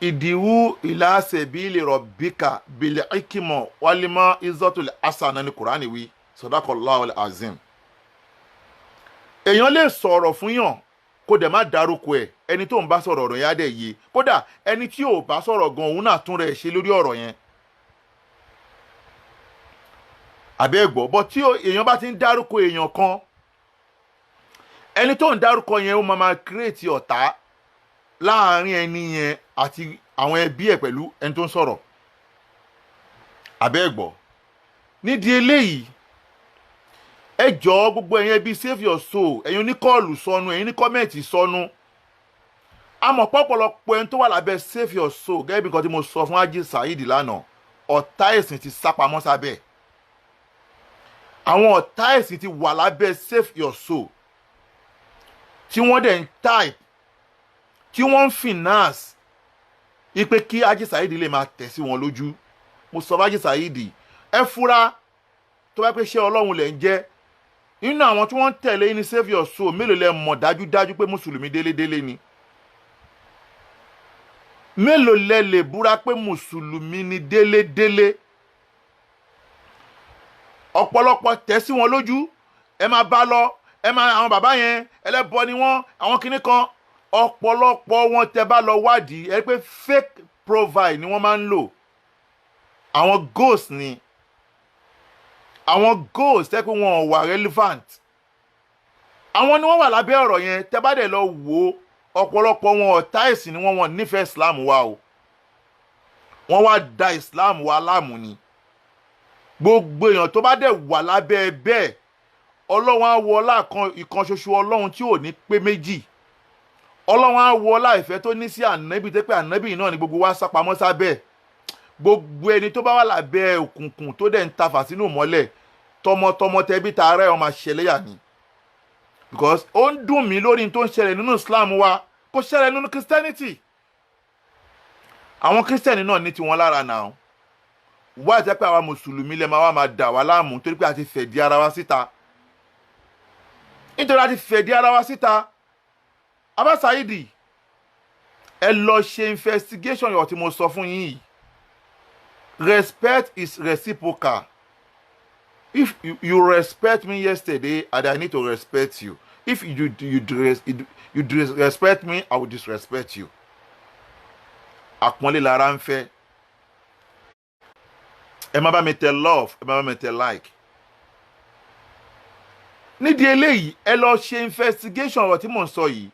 Speaker 1: ìdìwú ìlàsẹ̀bí rabbika bil hikma wal mau'izatil hasana ní Kùránì wí. Sadaqallahu azim. Èèyàn lè sọ̀rọ̀ fún yàn kó dẹ̀ má dárúkọ ẹ̀. Ẹni tó ń bá sọ̀rọ̀, ọ̀rọ̀ yẹn á dẹ̀ yé. Kódà ẹni tí ò bá sọ̀rọ̀ gan, òun náà tún rẹ̀ ṣe lórí ọ̀rọ̀ yẹn. Àbẹ́ ẹ̀gbọ́ bọ́, tí èèyàn bá ti ń dárúkọ èèyàn kan, ẹni tó ń dárúkọ yẹn, ó máa create ọ̀tá láàárín ẹni yẹn àti àwọn ẹbí ẹ̀ pẹ̀lú ẹni tó ń sọ̀rọ̀. Àbẹ́ ẹ̀gbọ́, nídìí eléyìí, ẹ jọ̀ọ́, gbogbo ẹ̀yin ẹbí Save Your Soul, ẹ̀yin oníkọ́ọ̀lù sọnù, ẹ̀yin ní comment sọnù, àmọ́ pọ̀pọ̀lọpọ̀ ẹni tó wà lábẹ́ Save Your Soul, gẹ́gẹ́ bí nǹkan tí mo sọ fún Haji Saheed lánàá, ọ̀tá ẹ̀sìn ti sá pamọ́ sábẹ́. Àwọn ọ̀tá ẹ̀sìn ti wà lábẹ́ Save Your Soul, tí wọ́n dẹ̀ ń type, tí wọ́n ń finance ipe kí Haji Saheed lè máa tẹ̀ sí wọn lójú. Mo sọ fún Haji Saheed, ẹ fura. Tó bá pẹ́ ṣé Ọlọ́run lẹ̀ ń jẹ́ nínú àwọn tí wọ́n ń tẹ̀lé ní Save Your Soul, mélòó lẹ mọ̀ dájúdájú pé mùsùlùmí délédélé ni? Mélòó lẹ lè búra pé mùsùlùmí ni délédélé? Ọ̀pọ̀lọpọ̀ tẹ̀ sí wọn lójú, ẹ máa bá lọ, ẹ máa àwọn bàbá yẹn, ẹlẹ́bọ ni wọ́n, àwọn kinní kan. Ọ̀pọ̀lọpọ̀ wọn, tẹ bá lọ wádìí, ẹ rí pé fake profile ni wọ́n máa ń lò. Àwọn ghost ni, àwọn ghost tẹ́ pé wọn ò wà relevant, àwọn ni wọ́n wà lábẹ́ ọ̀rọ̀ yẹn. Tẹ́ bá dẹ̀ lọ wò ó, ọ̀pọ̀lọpọ̀ wọn, ọ̀tá ẹ̀sìn ni wọ́n. Wọ́n nífẹ̀ẹ́ Islam wa o, wọ́n wá da Islam wa láàmú ni. Gbogbo èèyàn tó bá dẹ̀ wà lábẹ́ bẹ́ẹ̀, Ọlọ́run á wọ ọlá kan ìkan ṣoṣo Ọlọ́run tí ò ní pé méjì. Ọlọ́run á wọ ọlá ìfẹ́ tó ní sí Ànábì, tẹ́ pé Ànábì náà ni gbogbo wa sápamọ́ sábẹ́. Gbogbo ẹni tó bá wà lábẹ́ òkùnkùn tó dẹ̀ ń tafà sínú mọ́lẹ̀, tọmọtọmọ, tẹbí tará ẹ̀, wọ́n máa ṣẹlẹ́yà ni, because ó ń dùn mí lórí tó ń ṣẹlẹ̀ nínú Islam wa. Kò ṣẹlẹ̀ nínú Christianity. Àwọn Christian náà ní tiwọn lára náà wá jẹ́ pé àwa mùsùlùmí lè máa wá máa dà wá láàmú, torí pé a ti fẹ̀dí ara wa síta, nítorí a ti fẹ̀dí ara wa síta. Abba Saheed, ẹ lọ ṣe investigation yọ̀ tí mo sọ fún yín yìí. Respect is reciprocal. If you respect me yesterday, and I need to respect you. If you disrespect me, I will disrespect you. Àpọ́nlé lára ń fẹ́. Ẹ má bá mi tẹ love, ẹ má bá mi tẹ like. Nídìí eléyìí, ẹ lọ ṣe investigation ọ̀rọ̀ tí mò ń sọ yìí.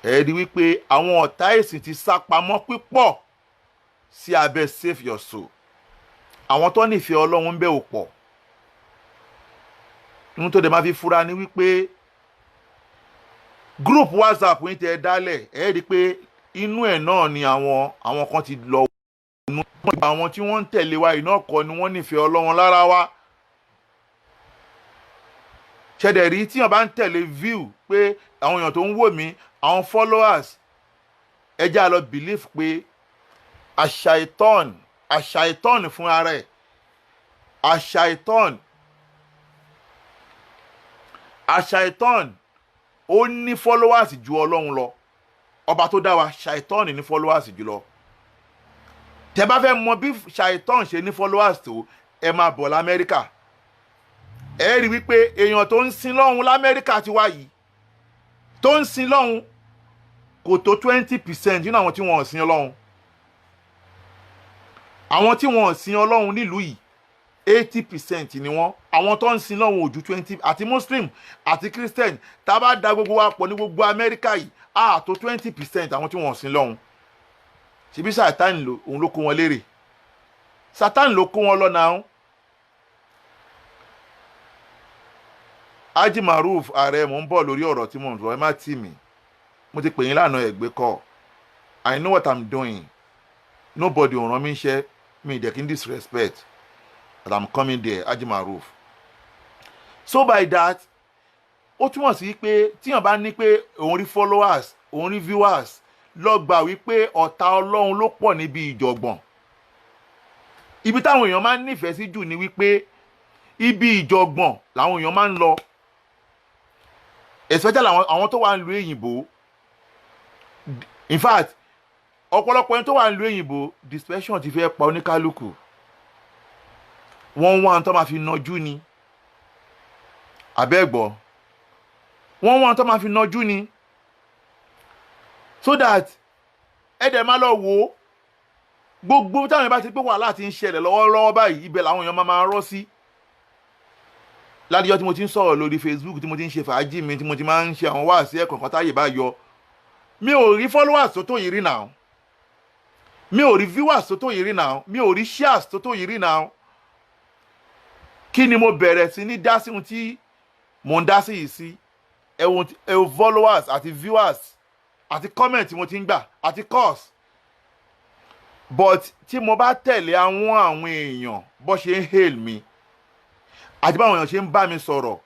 Speaker 1: Ẹ rí wípé àwọn ọ̀tá ẹ̀sìn ti sá pamọ́ pípọ̀ sí abẹ́ Save Your Soul. Àwọn tó nífẹ̀ẹ́ Ọlọ́run ń bẹ ò pọ̀. Ohun tó dẹ̀ máa fi fura ni wípé group WhatsApp yín tẹ dálẹ̀, ẹ rí i pé inú ẹ̀ náà ni àwọn kan ti lọ wọnú. Àwọn tí wọ́n ń tẹ̀lé wa iná kọ́ ni wọ́n nífẹ̀ẹ́ Ọlọ́run lára wa. Ṣẹ̀dẹ̀ rí, tíyàn bá ń tẹ̀lé view pé àwọn èèyàn tó ń wò mí, àwọn followers, ẹ já lọ believe pé àṣàìtọ́n, àṣàìtọ́n fún ara ẹ̀, àṣàìtọ́n, àṣàìtọ́n, ó ní followers ju Ọlọ́run lọ. Ọba tó dá wa, ṣàìtọ́n ní followers jù lọ. Tẹ bá fẹ́ mọ bí ṣàìtọ́n ṣe ní followers tó, ẹ máa bọ̀ lamẹ́ríkà. Ẹ rí wípé èèyàn tó ń sin lọ́hun lamẹ́ríkà ti wá yìí, tó ń sin lọ́hun, kò tó 20% nínú àwọn tí wọ́n ò sin Ọlọ́hun. Àwọn tí wọ́n ò sin Ọlọ́hun nílùú yìí, 80% ni wọ́n. Àwọn tó ń sin lọ́hun ò ju 20. Àti Muslim àti Christian, tá a bá da gbogbo wa pọ̀ ní gbogbo Amẹ́ríkà yìí, á tó 20% àwọn tí wọ́n ò sin lọ́hun. Ṣebí Satan òun ló kó wọn lérè? Satan ló kó wọn lọ náà. Haji Maruf ààrẹ, mò ń bọ̀ lórí ọ̀rọ̀ tí mò ń sọ. Ẹ má tì mí, mo ti pè yín lánàá, ẹ̀gbẹ́ kọ́. I know what I'm doing. Nobody ò rán mi iṣẹ́ mi dẹ̀ kí n disrespect, but I'm coming there, Haji Maruf. So by that, ó túmọ̀ sí pé tíyàn bá ní pé òun rí followers, òun rí viewers, lọ gbà wípé ọ̀tá Ọlọ́run ló pọ̀ níbi ìjọ̀gbọ̀n. Ibi táwọn èèyàn máa ń nífẹ̀ẹ́ sí jù ni wípé ibi ìjọ̀gbọ̀n làwọn èèyàn máa ń lọ, especially àwọn tó wà ń lu èyìnbó. In fact, ọ̀pọ̀lọpọ̀ ẹni tó wà ń lu èyìnbó, depression ti fẹ́ pa oníkálukú. Wọ́n ń wá ohun tó máa fi nọjú ni àbẹ́gbọ́, wọ́n ń wá ohun tó máa fi nọjú ni, so that ẹ dẹ̀ máa lọ wò ó, gbogbo táwọn yẹn bá ti pé wàhálà ti ń ṣẹlẹ̀ lọ́wọ́lọ́wọ́ báyìí, ibẹ̀ làwọn èèyàn máa rọ́ sí. Ládìjọ́ tí mo ti ń sọ̀rọ̀ lórí Facebook, tí mo ti ń ṣe fàájì mi, tí mo ti máa ń ṣe àwọn wáàsí ẹ̀kọ̀ọ̀kan táyè bá yọ, mi ò rí followers tó tó yìí rí náà, mi ò rí viewers tó tó yìí rí náà, mi ò rí shares tó tó yìí rí náà. Kí ni mo bẹ̀rẹ̀ sí ní dá sí ohun tí mò ń dá sí yìí sí? Ẹ wo followers àti viewers àti comment tí mo ti ń gbà àti calls. But tí mo bá tẹ̀lé àwọn èèyàn bó ṣe ń hail mi àti báwọn èèyàn ṣe ń bá mi sọ̀rọ̀,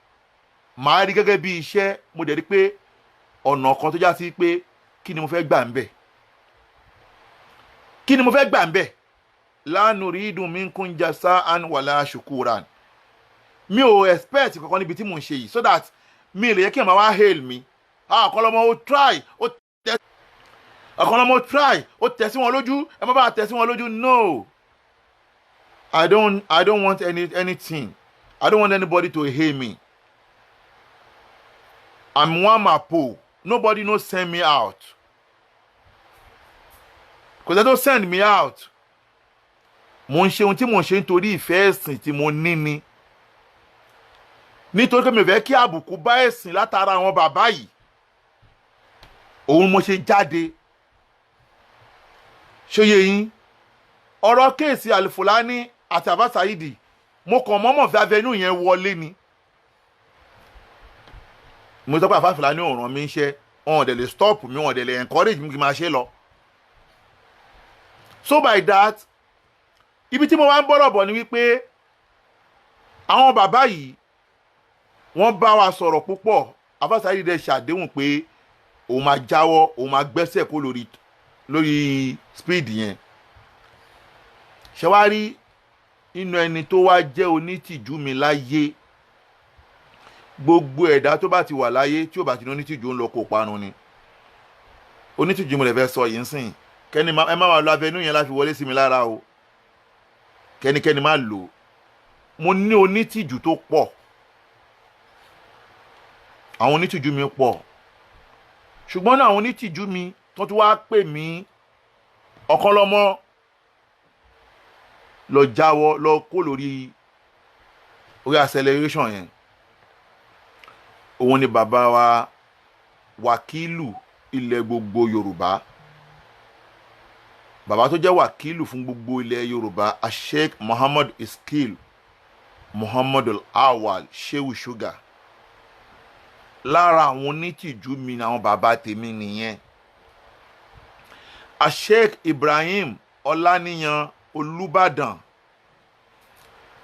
Speaker 1: màá rí gẹ́gẹ́ bí iṣẹ́. Mo dẹ̀ rí pé ọ̀nà kan tó já sí pé kí ni mo fẹ́ gbà ń bẹ̀, kí ni mo fẹ́ gbà ń bẹ̀? La nuridu minkum jasa'an wala shukuran. Mi ò expect kankan níbi tí mò ń ṣe yìí, so that mi lè yẹ kí ẹ̀ máa wá hail mi. Ah, ọ̀kan lọ́mọ ó try, ó tẹ ọ̀kan lọ́mọ ó try, ó tẹ̀ sí wọn lójú, ẹ má bàa tẹ̀ sí wọn lójú. No, I don't want anything. I don't want anybody to hail me. I'm one mapo. Nobody no send me out, kò sẹ́ tó send me out. Mo ń ṣe ohun tí mo ń ṣe nítorí ìfẹ́ ẹ̀sìn tí mo ní ni, nítorí pé mi ò fẹ́ kí àbùkù bá ẹ̀sìn látara àwọn bàbá yìí. Òun mo ṣe jáde. Ṣóyè yín? Ọ̀rọ̀ case Alifulani àti Abba Saidi, mo kàn mọ́mọ́ fi avenue yẹn wọlé ni. Mo sọ pé àfa Fulani ò ràn mí iṣẹ́, wọn ò dẹ̀ lè stop mi, wọn ò dẹ̀ lè encourage mi kí n máa ṣe lọ. So by that, ibi tí mo wá ń bọ̀rọ̀ bọ̀ ni wípé àwọn bàbá yìí, wọ́n bá wa sọ̀rọ̀ púpọ̀. Abba Saidi dẹ̀ ṣàdéhùn pé òun máa jáwọ́, òun máa gbẹ́sẹ̀ kó lórí speed yẹn. Ṣé wàá rí nínú ẹni tó wá jẹ́ onítìjú mi láyé? Gbogbo ẹ̀dá tó bá ti wà láyé tí ò bá ti ní onítìjú, ń lọ kó parun ni. Onítìjú mo lè fẹ́ sọ yìí ń sìn, kẹ́ni ẹ má wà lọ avenue yẹn láti wọlé sí mi lára o, kẹ́nikẹ́ni má lò ó. Mo ní onítìjú tó pọ̀, àwọn onítìjú mi pọ̀, ṣùgbọ́n náà àwọn onítìjú mi tó tún wá pè mí, ọ̀kan lọ́mọ, lọ jáwọ́, lọ kó lórí orí acceleration yẹn, òun ni bàbá wa wàkílù ilẹ̀ gbogbo Yorùbá, bàbá tó jẹ́ wàkílù fún gbogbo ilẹ̀ Yorùbá, Sheikh Muhammad Iskil Muhammad Awal Shehu Sugar. Lára àwọn onítìjú mi ni àwọn bàbá tèmi nìyẹn. Sheikh Ibrahim Ọláníyan Olùbàdàn,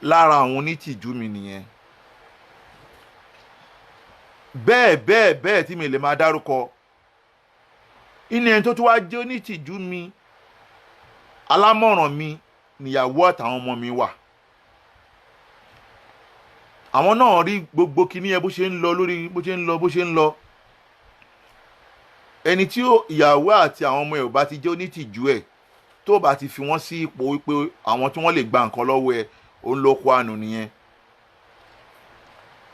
Speaker 1: lára àwọn onítìjú mi nìyẹn. Bẹ́ẹ̀ bẹ́ẹ̀ bẹ́ẹ̀ tí mi lè máa dárúkọ. Inú ẹni tó tún wá jẹ́ onítìjú mi, alámọ̀ràn mi, níyàwó àtàwọn ọmọ mi wà. Àwọn náà rí gbogbo kinní yẹn bó ṣe ń lọ lórí, bó ṣe ń lọ, bó ṣe ń lọ. Ẹni tí ìyàwó àti àwọn ọmọ ẹ̀ ò bá ti jẹ́ onítìjú ẹ̀, tó bá ti fi wọ́n sí ipò wípé àwọn tí wọ́n lè gba nǹkan lọ́wọ́ ẹ̀, ó ń lọ kó àánú nìyẹn.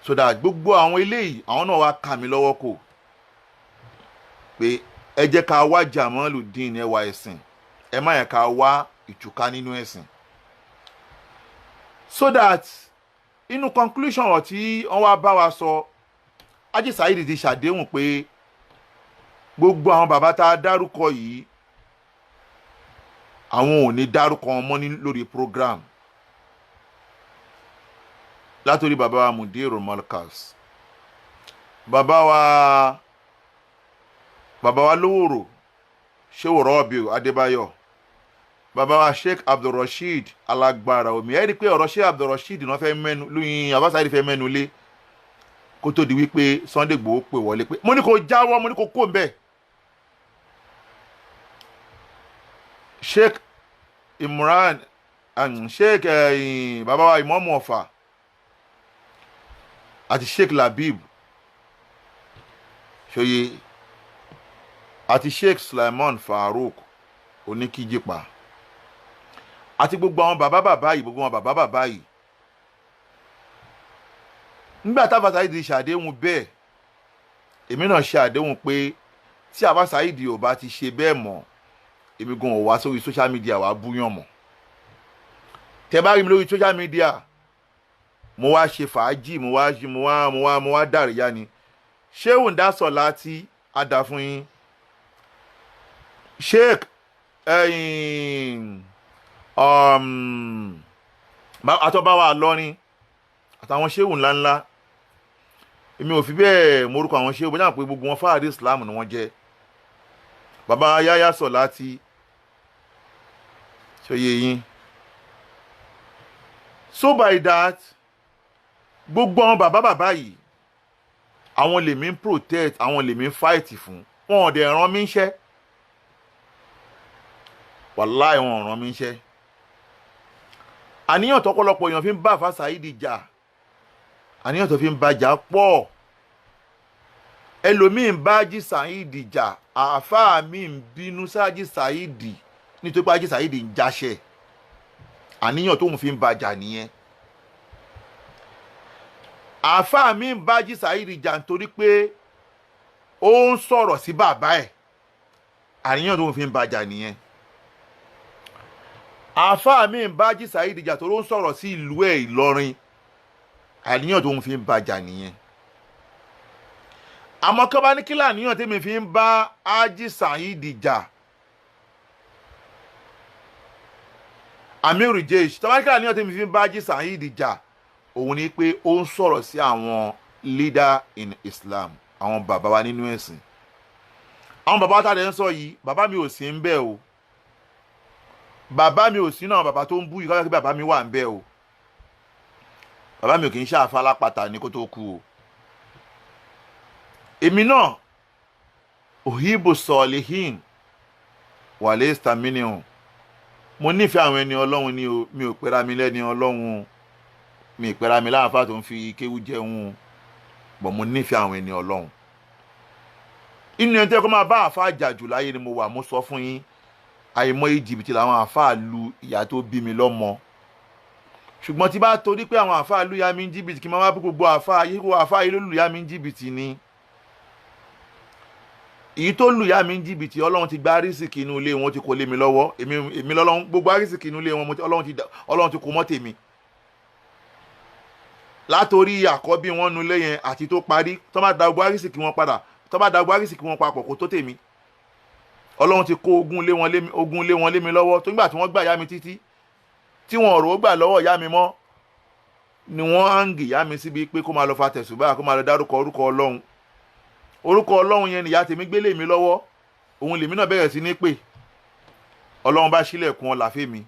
Speaker 1: So that gbogbo àwọn eléyìí, àwọn náà wá kà mí lọ́wọ́ kò pé ẹ jẹ́ ká wá Jamaludeen ẹwà ẹ̀sìn, ẹ má yẹ ká wá ìtúká nínú ẹ̀sìn. So that inú conclusion ọ̀ tí wọ́n wá bá wa sọ, Haji Saheed ti ṣàdéhùn pé gbogbo àwọn bàbá tá a dárúkọ yìí, àwọn ò ní dárúkọ wọn mọ́ ní lórí program, látòrí bàbá wa Mudiru Markaz. Bàbá wa Lówòrò, Shehu Rọ́bì Adébáyọ̀, bàbá wa Sheikh Abdulrasheed Alágbára Omi. Ẹ rí i pé ọ̀rọ̀ Sheikh Abdulrasheed náà fẹ́ mẹ́nu lóyún, Abba Saheed fẹ́ mẹ́nu lé kó tó di wípé Sunday Igboho pè wọlé pé mo ní kó jáwọ́, mo ní kó kó ń bẹ̀. Sheikh Imran, Sheikh bàbá wa Ìmáàmù Ọ̀fà àti Sheikh Labib Ṣòye àti Sheikh Sulaiman Farouk Oníkíjìpá àti gbogbo àwọn bàbá bàbá yìí, gbogbo àwọn bàbá bàbá yìí. Nígbà tábà Saheed ṣàdéhùn bẹ́ẹ̀, èmi náà ṣe àdéhùn pé tí Abba Saheed ò bá ti ṣe bẹ́ẹ̀ mọ́, èmi gan ò wá sórí social media wá búyàn mọ́. Tẹ bá rí mi lórí social media, mo wá ṣe fàájì, mo wá mo wá mo wá mo wá dàríyá ni. Ṣéhùn Dásọ̀ láti àdá fún yín, Sheikh ẹ̀yìn àtọ́báwa lọ́rin àtàwọn ṣéhùn ńláńlá. Èmi ò fi bẹ́ẹ̀ morúkọ àwọn ṣéhùn bóyá pé gbogbo wọn fáàrí Islam ni wọ́n jẹ́. Bàbá Yáyá sọ̀ láti ṣòye yín. So by that, gbogbo àwọn bàbá bàbá yìí, àwọn lèmi ń protect, àwọn lèmi ń fight fún. Wọn ò dẹ̀ rán mi ń ṣẹ́, wàláì, wọn ò rán mi ń ṣẹ́. Àníyàn tọ́pọ̀lọpọ̀ èèyàn fi ń bá Àfà Saheed jà, àníyàn tó fi ń bá jà pọ̀. Ẹlòmíín bá Hájì Saheed jà, àáfàá mi ń bínú sáájì Saheed nítorí pé Hájì Saheed ń jáṣẹ. Àníyàn tóun fi ń bá jà nìyẹn. Àáfàá mi ń bá Hájì Saheed jà nítorí pé ó ń sọ̀rọ̀ sí bàbá ẹ̀. Àníyàn tóun fi ń bá jà nìyẹn. Àáfàá mi ń bá Hájì Saheed jà tó ló ń sọ̀rọ̀ sí ìlú ẹ̀ Ìlọrin. Àníyàn tóun fi ń bá jà nìyẹn. Àmọ́ kí wọ́n bá ní kí làníyàn tèmi fi ń bá Hájì Saheed jà, Amiru Jesh, tọ́ba ní kí làníyàn tèmi fi ń bá Hájì Saheed jà, òun ni pé ó ń sọ̀rọ̀ sí àwọn leader in Islam, àwọn bàbá wa nínú ẹ̀sìn. Àwọn bàbá tá a lè ń sọ yìí, bàbá mi ò sí ń bẹ̀ o. Bàbá mi ò sí náà, bàbá tó ń bú yìí kọ́ kí bàbá mi wà ń bẹ̀ o. Bàbá mi ò kì í ṣàfà lápàtà ní kó tó kú o. Èmi náà òhìbò sọ̀lìhìn wàlẹ́ staminium, mo nífẹ̀ẹ́ àwọn ẹni Ọlọ́run ni o. Mi ò pera mi lẹ́ni Ọlọ́run o, mi ì pera mi láàfáà tó ń fi kéwú jẹun o, bọ̀ mo nífẹ̀ẹ́ àwọn ẹni Ọlọ́run. Inú ẹni tó yẹ kó máa bá àáfàá jà jù láyé ni mo wà. Mo sọ fún yín, àìmọye jìbìtì làwọn àáfàá lu ìyá tó bí mi lọ́mọ. Ṣùgbọ́n tí bá torí pé àwọn àáfàá lu ìyá mi ń jìbìtì, kí n máa wá bí gbogbo àáfàá yìí, kó àáfàá yìí ló lu ìyá mi ń jìbìtì ni. Èyí tó lù ìyá mi ń jìbìtì, Ọlọ́run ti gba àrísìkì inú ilé wọn, ti kó lé mi lọ́wọ́. Èmi lọ́lọ́run gbogbo àrísìkì inú ilé wọn, Ọlọ́run ti kó mọ́ tèmi látòrí àkọ́bí wọn nu ilé yẹn àti tó parí. Tó bá da gbogbo àrísìkì wọn padà, tó bá da gbogbo àrísìkì wọn papọ̀, kó tó tèmi. Ọlọ́run ti kó ogún ilé wọn lé mi lọ́wọ́. Tó nígbà tí wọ́n gbà ìyá mi títí tí wọn ọ̀rọ̀ gbà lọ́wọ́ ìyá mi mọ́ ni wọ́n hang ìyá mi síbi pé kó máa lọ fa tẹ̀sùbá, kó máa lọ dárúkọ orúkọ Ọlọ́run. Orúkọ Ọlọ́run yẹn nìyá tèmi gbélé mi lọ́wọ́. Òun lèmi náà bẹ̀rẹ̀ sí ní pè. Ọlọ́run bá ṣílẹ̀kùn ọlà fèmí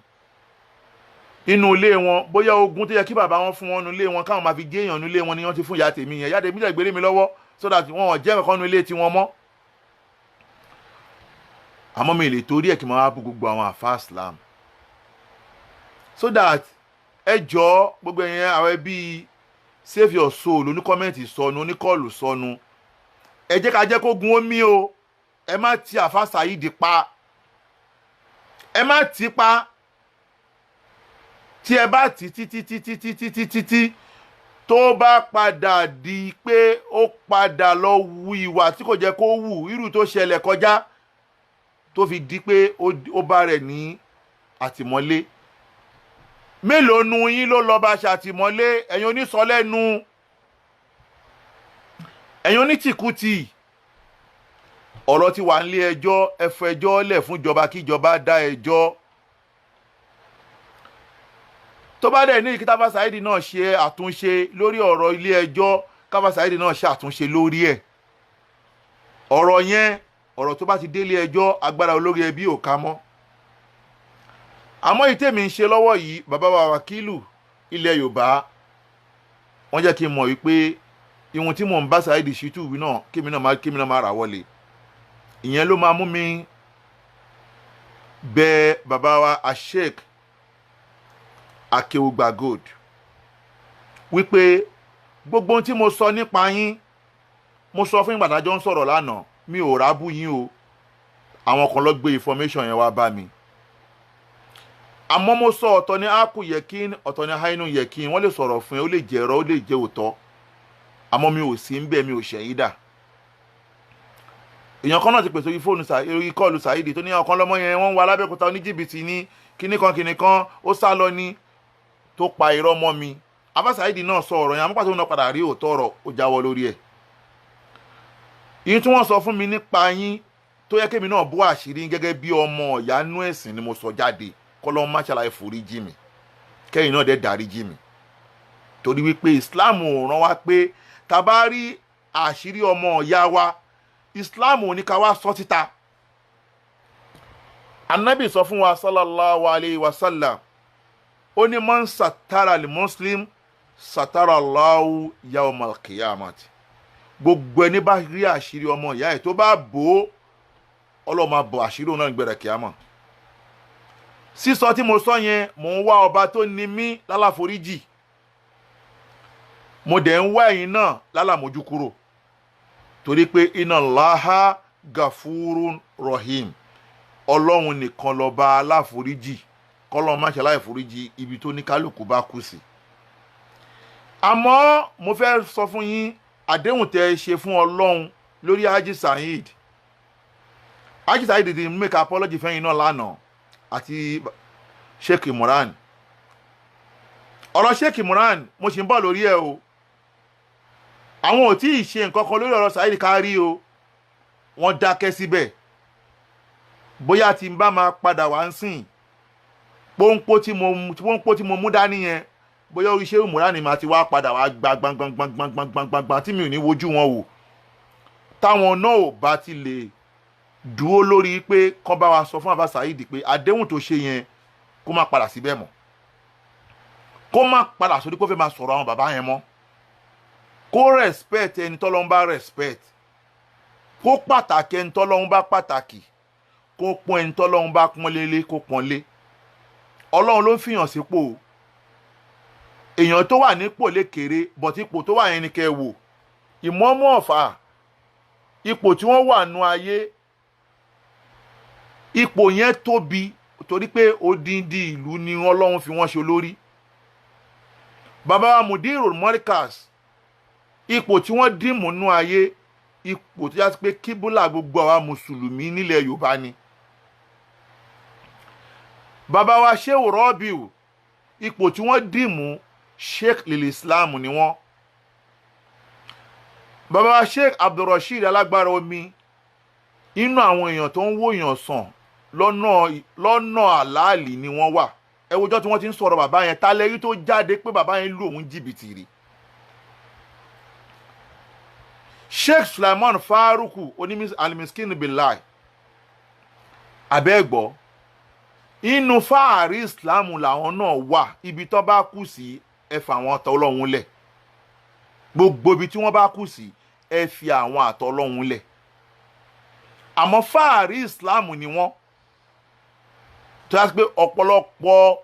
Speaker 1: nínú ilé wọn. Bóyá ogún tó yẹ kí bàbá wọn fún wọn nínú ilé wọn, káwọn máa fi gé èèyàn nínú ilé wọn, ni wọ́n ti fún ìyá tèmi yẹn. Ìyá tèmi dẹ̀ gbélé mi lọ́wọ́ so that wọn ò jẹ́ kankan nínú ilé tiwọn mọ́. Àmọ́ mi lè torí ẹ̀ kí n máa bú gbogbo àwọn àfa Islam. So that ẹ jọ, gbogbo ẹ̀yẹn àwọn ẹbí save your soul, oní comment sọnù, oníkọ́ọ̀lù sọnù, ẹ jẹ́ ká jẹ́ kó gun omi o. Ẹ má ti àfa Saheed pa, ẹ má ti pa. Tí ẹ bá ti títí títí títí títí tí tó bá padà di pé ó padà lọ wu ìwà tí kò jẹ́ kó wù, irú tó ṣẹlẹ̀ kọjá tó fi di pé ó bá rẹ̀ ní àtìmọ́lé, mélòó nu yín ló lọ bá ṣàtìmọ́lé? Ẹ̀yin onísọlẹ́nu, ẹ̀yin onítìkùtì, ọ̀rọ̀ ti wà nílé ẹjọ́. Ẹ fẹjọ́ lẹ̀ fún ìjọba kí ìjọba dá ẹjọ́. Tó bá dẹ̀ ní ìkítàfà Saheed náà ṣe àtúnṣe lórí ọ̀rọ̀ ilé ẹjọ́. káfá Saheed náà ṣàtúnṣe lórí ẹ̀. Ọ̀rọ̀ yẹn, ọ̀rọ̀ tó bá ti délé ẹjọ́, agbára olórí ẹbí ò ká mọ́. Àmọ́ èyí tèmi ń ṣe lọ́wọ́ yìí, bàbá wa wákìlù ilẹ̀ Yorùbá, wọ́n jẹ́ kí n mọ̀ wípé ihun tí mò ń bá Saheed Shittu wí náà, kémi náà má rà wọlé. Ìyẹn ló máa mú mi bẹ bàbá wa Sheikh Akeugba Gold wípé gbogbo ohun tí mo sọ nípa yín, mo sọ fún ìgbàdájọ́ ń sọ̀rọ̀ lánàá, mi ò rábù yín o. Àwọn kan ló gbé information yẹn wá bá mi. Àmọ́ mo sọ, ọ̀tọ̀ ní ákù yẹkin, ọ̀tọ̀ ní hainu yẹkin. Wọ́n lè sọ̀rọ̀ fún ẹ, ó lè jẹ́ ẹ̀rọ, ó lè jẹ́ òótọ́, àmọ́ mi ò sí ń bẹ̀, mi ò ṣẹ̀yìn dà. Èèyàn kan náà ti pèsè orí fóònù orí call Saheed tó ní ọ̀kan lọ́mọ yẹn, wọ́n ń wá Lábẹ́òkúta, oníjìbìtì ní kíní kan kíní kan, ó sá lọ ní tó pa irọ́ mọ́ mi. Abá Saheed náà sọ ọ̀rọ̀ yẹn, àmọ́ pàtó náà padà rí òótọ́ ọ̀rọ̀, ó jáwọ́ lórí ẹ̀. Ìyẹn tí wọ́n sọ fún mi nípa yín tó yẹ kémi náà bó àṣírí gẹ́gẹ́ bí ọmọ ìyá nú ẹ̀sìn ni mo sọ jáde. Kọ́lọ́n má ṣàlàyé forí jì mí, kẹ́yìn náà dẹ̀ dárí jì mí, torí wípé Islam ò rán wa pé tá bá rí àṣírí ọmọ ìyá wa, Islam ò ní ká wá sọ síta. Anabi sọ fún wa, sallallahu alayhi wa sallam, ó ní man satara li muslim satara Allahu yawmal qiyamati. Gbogbo ẹni bá rí àṣírí ọmọ ìyá ẹ̀ tó bá bò ó, Ọlọ́run máa bò àṣírí òun náà gbẹ̀rẹ̀ kíámọ̀. Sísọ tí mo sọ yẹn, mò ń wá ọba tó ní mí lálàforíjì, mo dẹ̀ ń wá ẹ̀yin náà lálàmójú kúrò, torí pé inna Allaha gafurun rahim. Ọlọ́run nìkan lọ́ba aláforíjì. Kọ́lọ́run má ṣe aláìforíjì ibi tó ní kálukú bá kú sí. Àmọ́ mo fẹ́ sọ fún yín, àdéhùn tẹ́ ẹ ṣe fún Ọlọ́run lórí Haji Saheed, Haji Saheed ti make apology fẹ́yìn náà lánàá àti Sheikh Imran. Ọ̀rọ̀ Sheikh Imran, mo sì ń bọ̀ lórí ẹ̀ o. Àwọn ò tí ì ṣe nǹkan kan lórí ọ̀rọ̀ Saheed kárí o, wọ́n dákẹ́ síbẹ̀. Bóyá tí n bá máa padà wá ń sìn, pọ́npọ́ tí mo mú dání yẹn, bóyá orí Sheikh Imran ni màá ti wá padà wá gba gbangbangbangbangbangban tí mi ò ní wojú wọn wò. Táwọn náà ò bá ti lè dúró lórí pé kán bá wa sọ fún Àbá Saheed pé àdéhùn tó ṣe yẹn, kó má padà síbẹ̀ mọ́, kó má padà sórí kó fẹ́ máa sọ̀rọ̀ àwọn bàbá yẹn mọ́, kó respect ẹni tọ́lọ́run bá respect, kó pàtàkì ẹni tọ́lọ́run bá pàtàkì, kó pọ́n ẹni tọ́lọ́run bá pọ́n lélé, kó pọ́n lé. Ọlọ́run ló ń fìyàn sípò. Èèyàn tó wà nípò lè kéré, but ipò tó wà yẹn ni kẹ́ ẹ wò. Ìmọ̀ọ́mù Ọ̀fà, ipò tí wọ́n wà nú ayé, ipò yẹn tóbi, torí pé odindi ìlú ni Ọlọ́run fi wọ́n ṣe olórí. Bàbá wa Mudirul Markaz, ipò tí wọ́n dì mú nú ayé, ipò tó yá sí pé kíbúlà gbogbo àwa mùsùlùmí nílẹ̀ Yorùbá ni. Bàbá wa Shehu Rọ́bìù, ipò tí wọ́n dì mú, Sheikh lil Islam ni wọ́n. Bàbá wa Sheikh Abdulrasheed Alágbára Omi, inú àwọn èèyàn tó ń wòyàn sàn lọ́nà àlàálì ni wọ́n wà. Ẹ wojọ́ tí wọ́n ti ń sọ̀rọ̀ bàbá yẹn, ta lẹ́rí tó jáde pé bàbá yẹn lù òun jìbìtì rí? Sheikh Sulaiman Faruku onímí Alimiskin Bilai, abẹ́gbọ́, inú fáàrí Islam làwọn náà wà. Ibi tó bá kù sí, ẹ fà àwọn àtọ Ọlọ́run lẹ̀. Gbogbo ibi tí wọ́n bá kù sí, ẹ fi àwọn àtọ Ọlọ́run lẹ̀. Àmọ́ fáàrí Islam ni wọ́n, tó yà sí pé ọ̀pọ̀lọpọ̀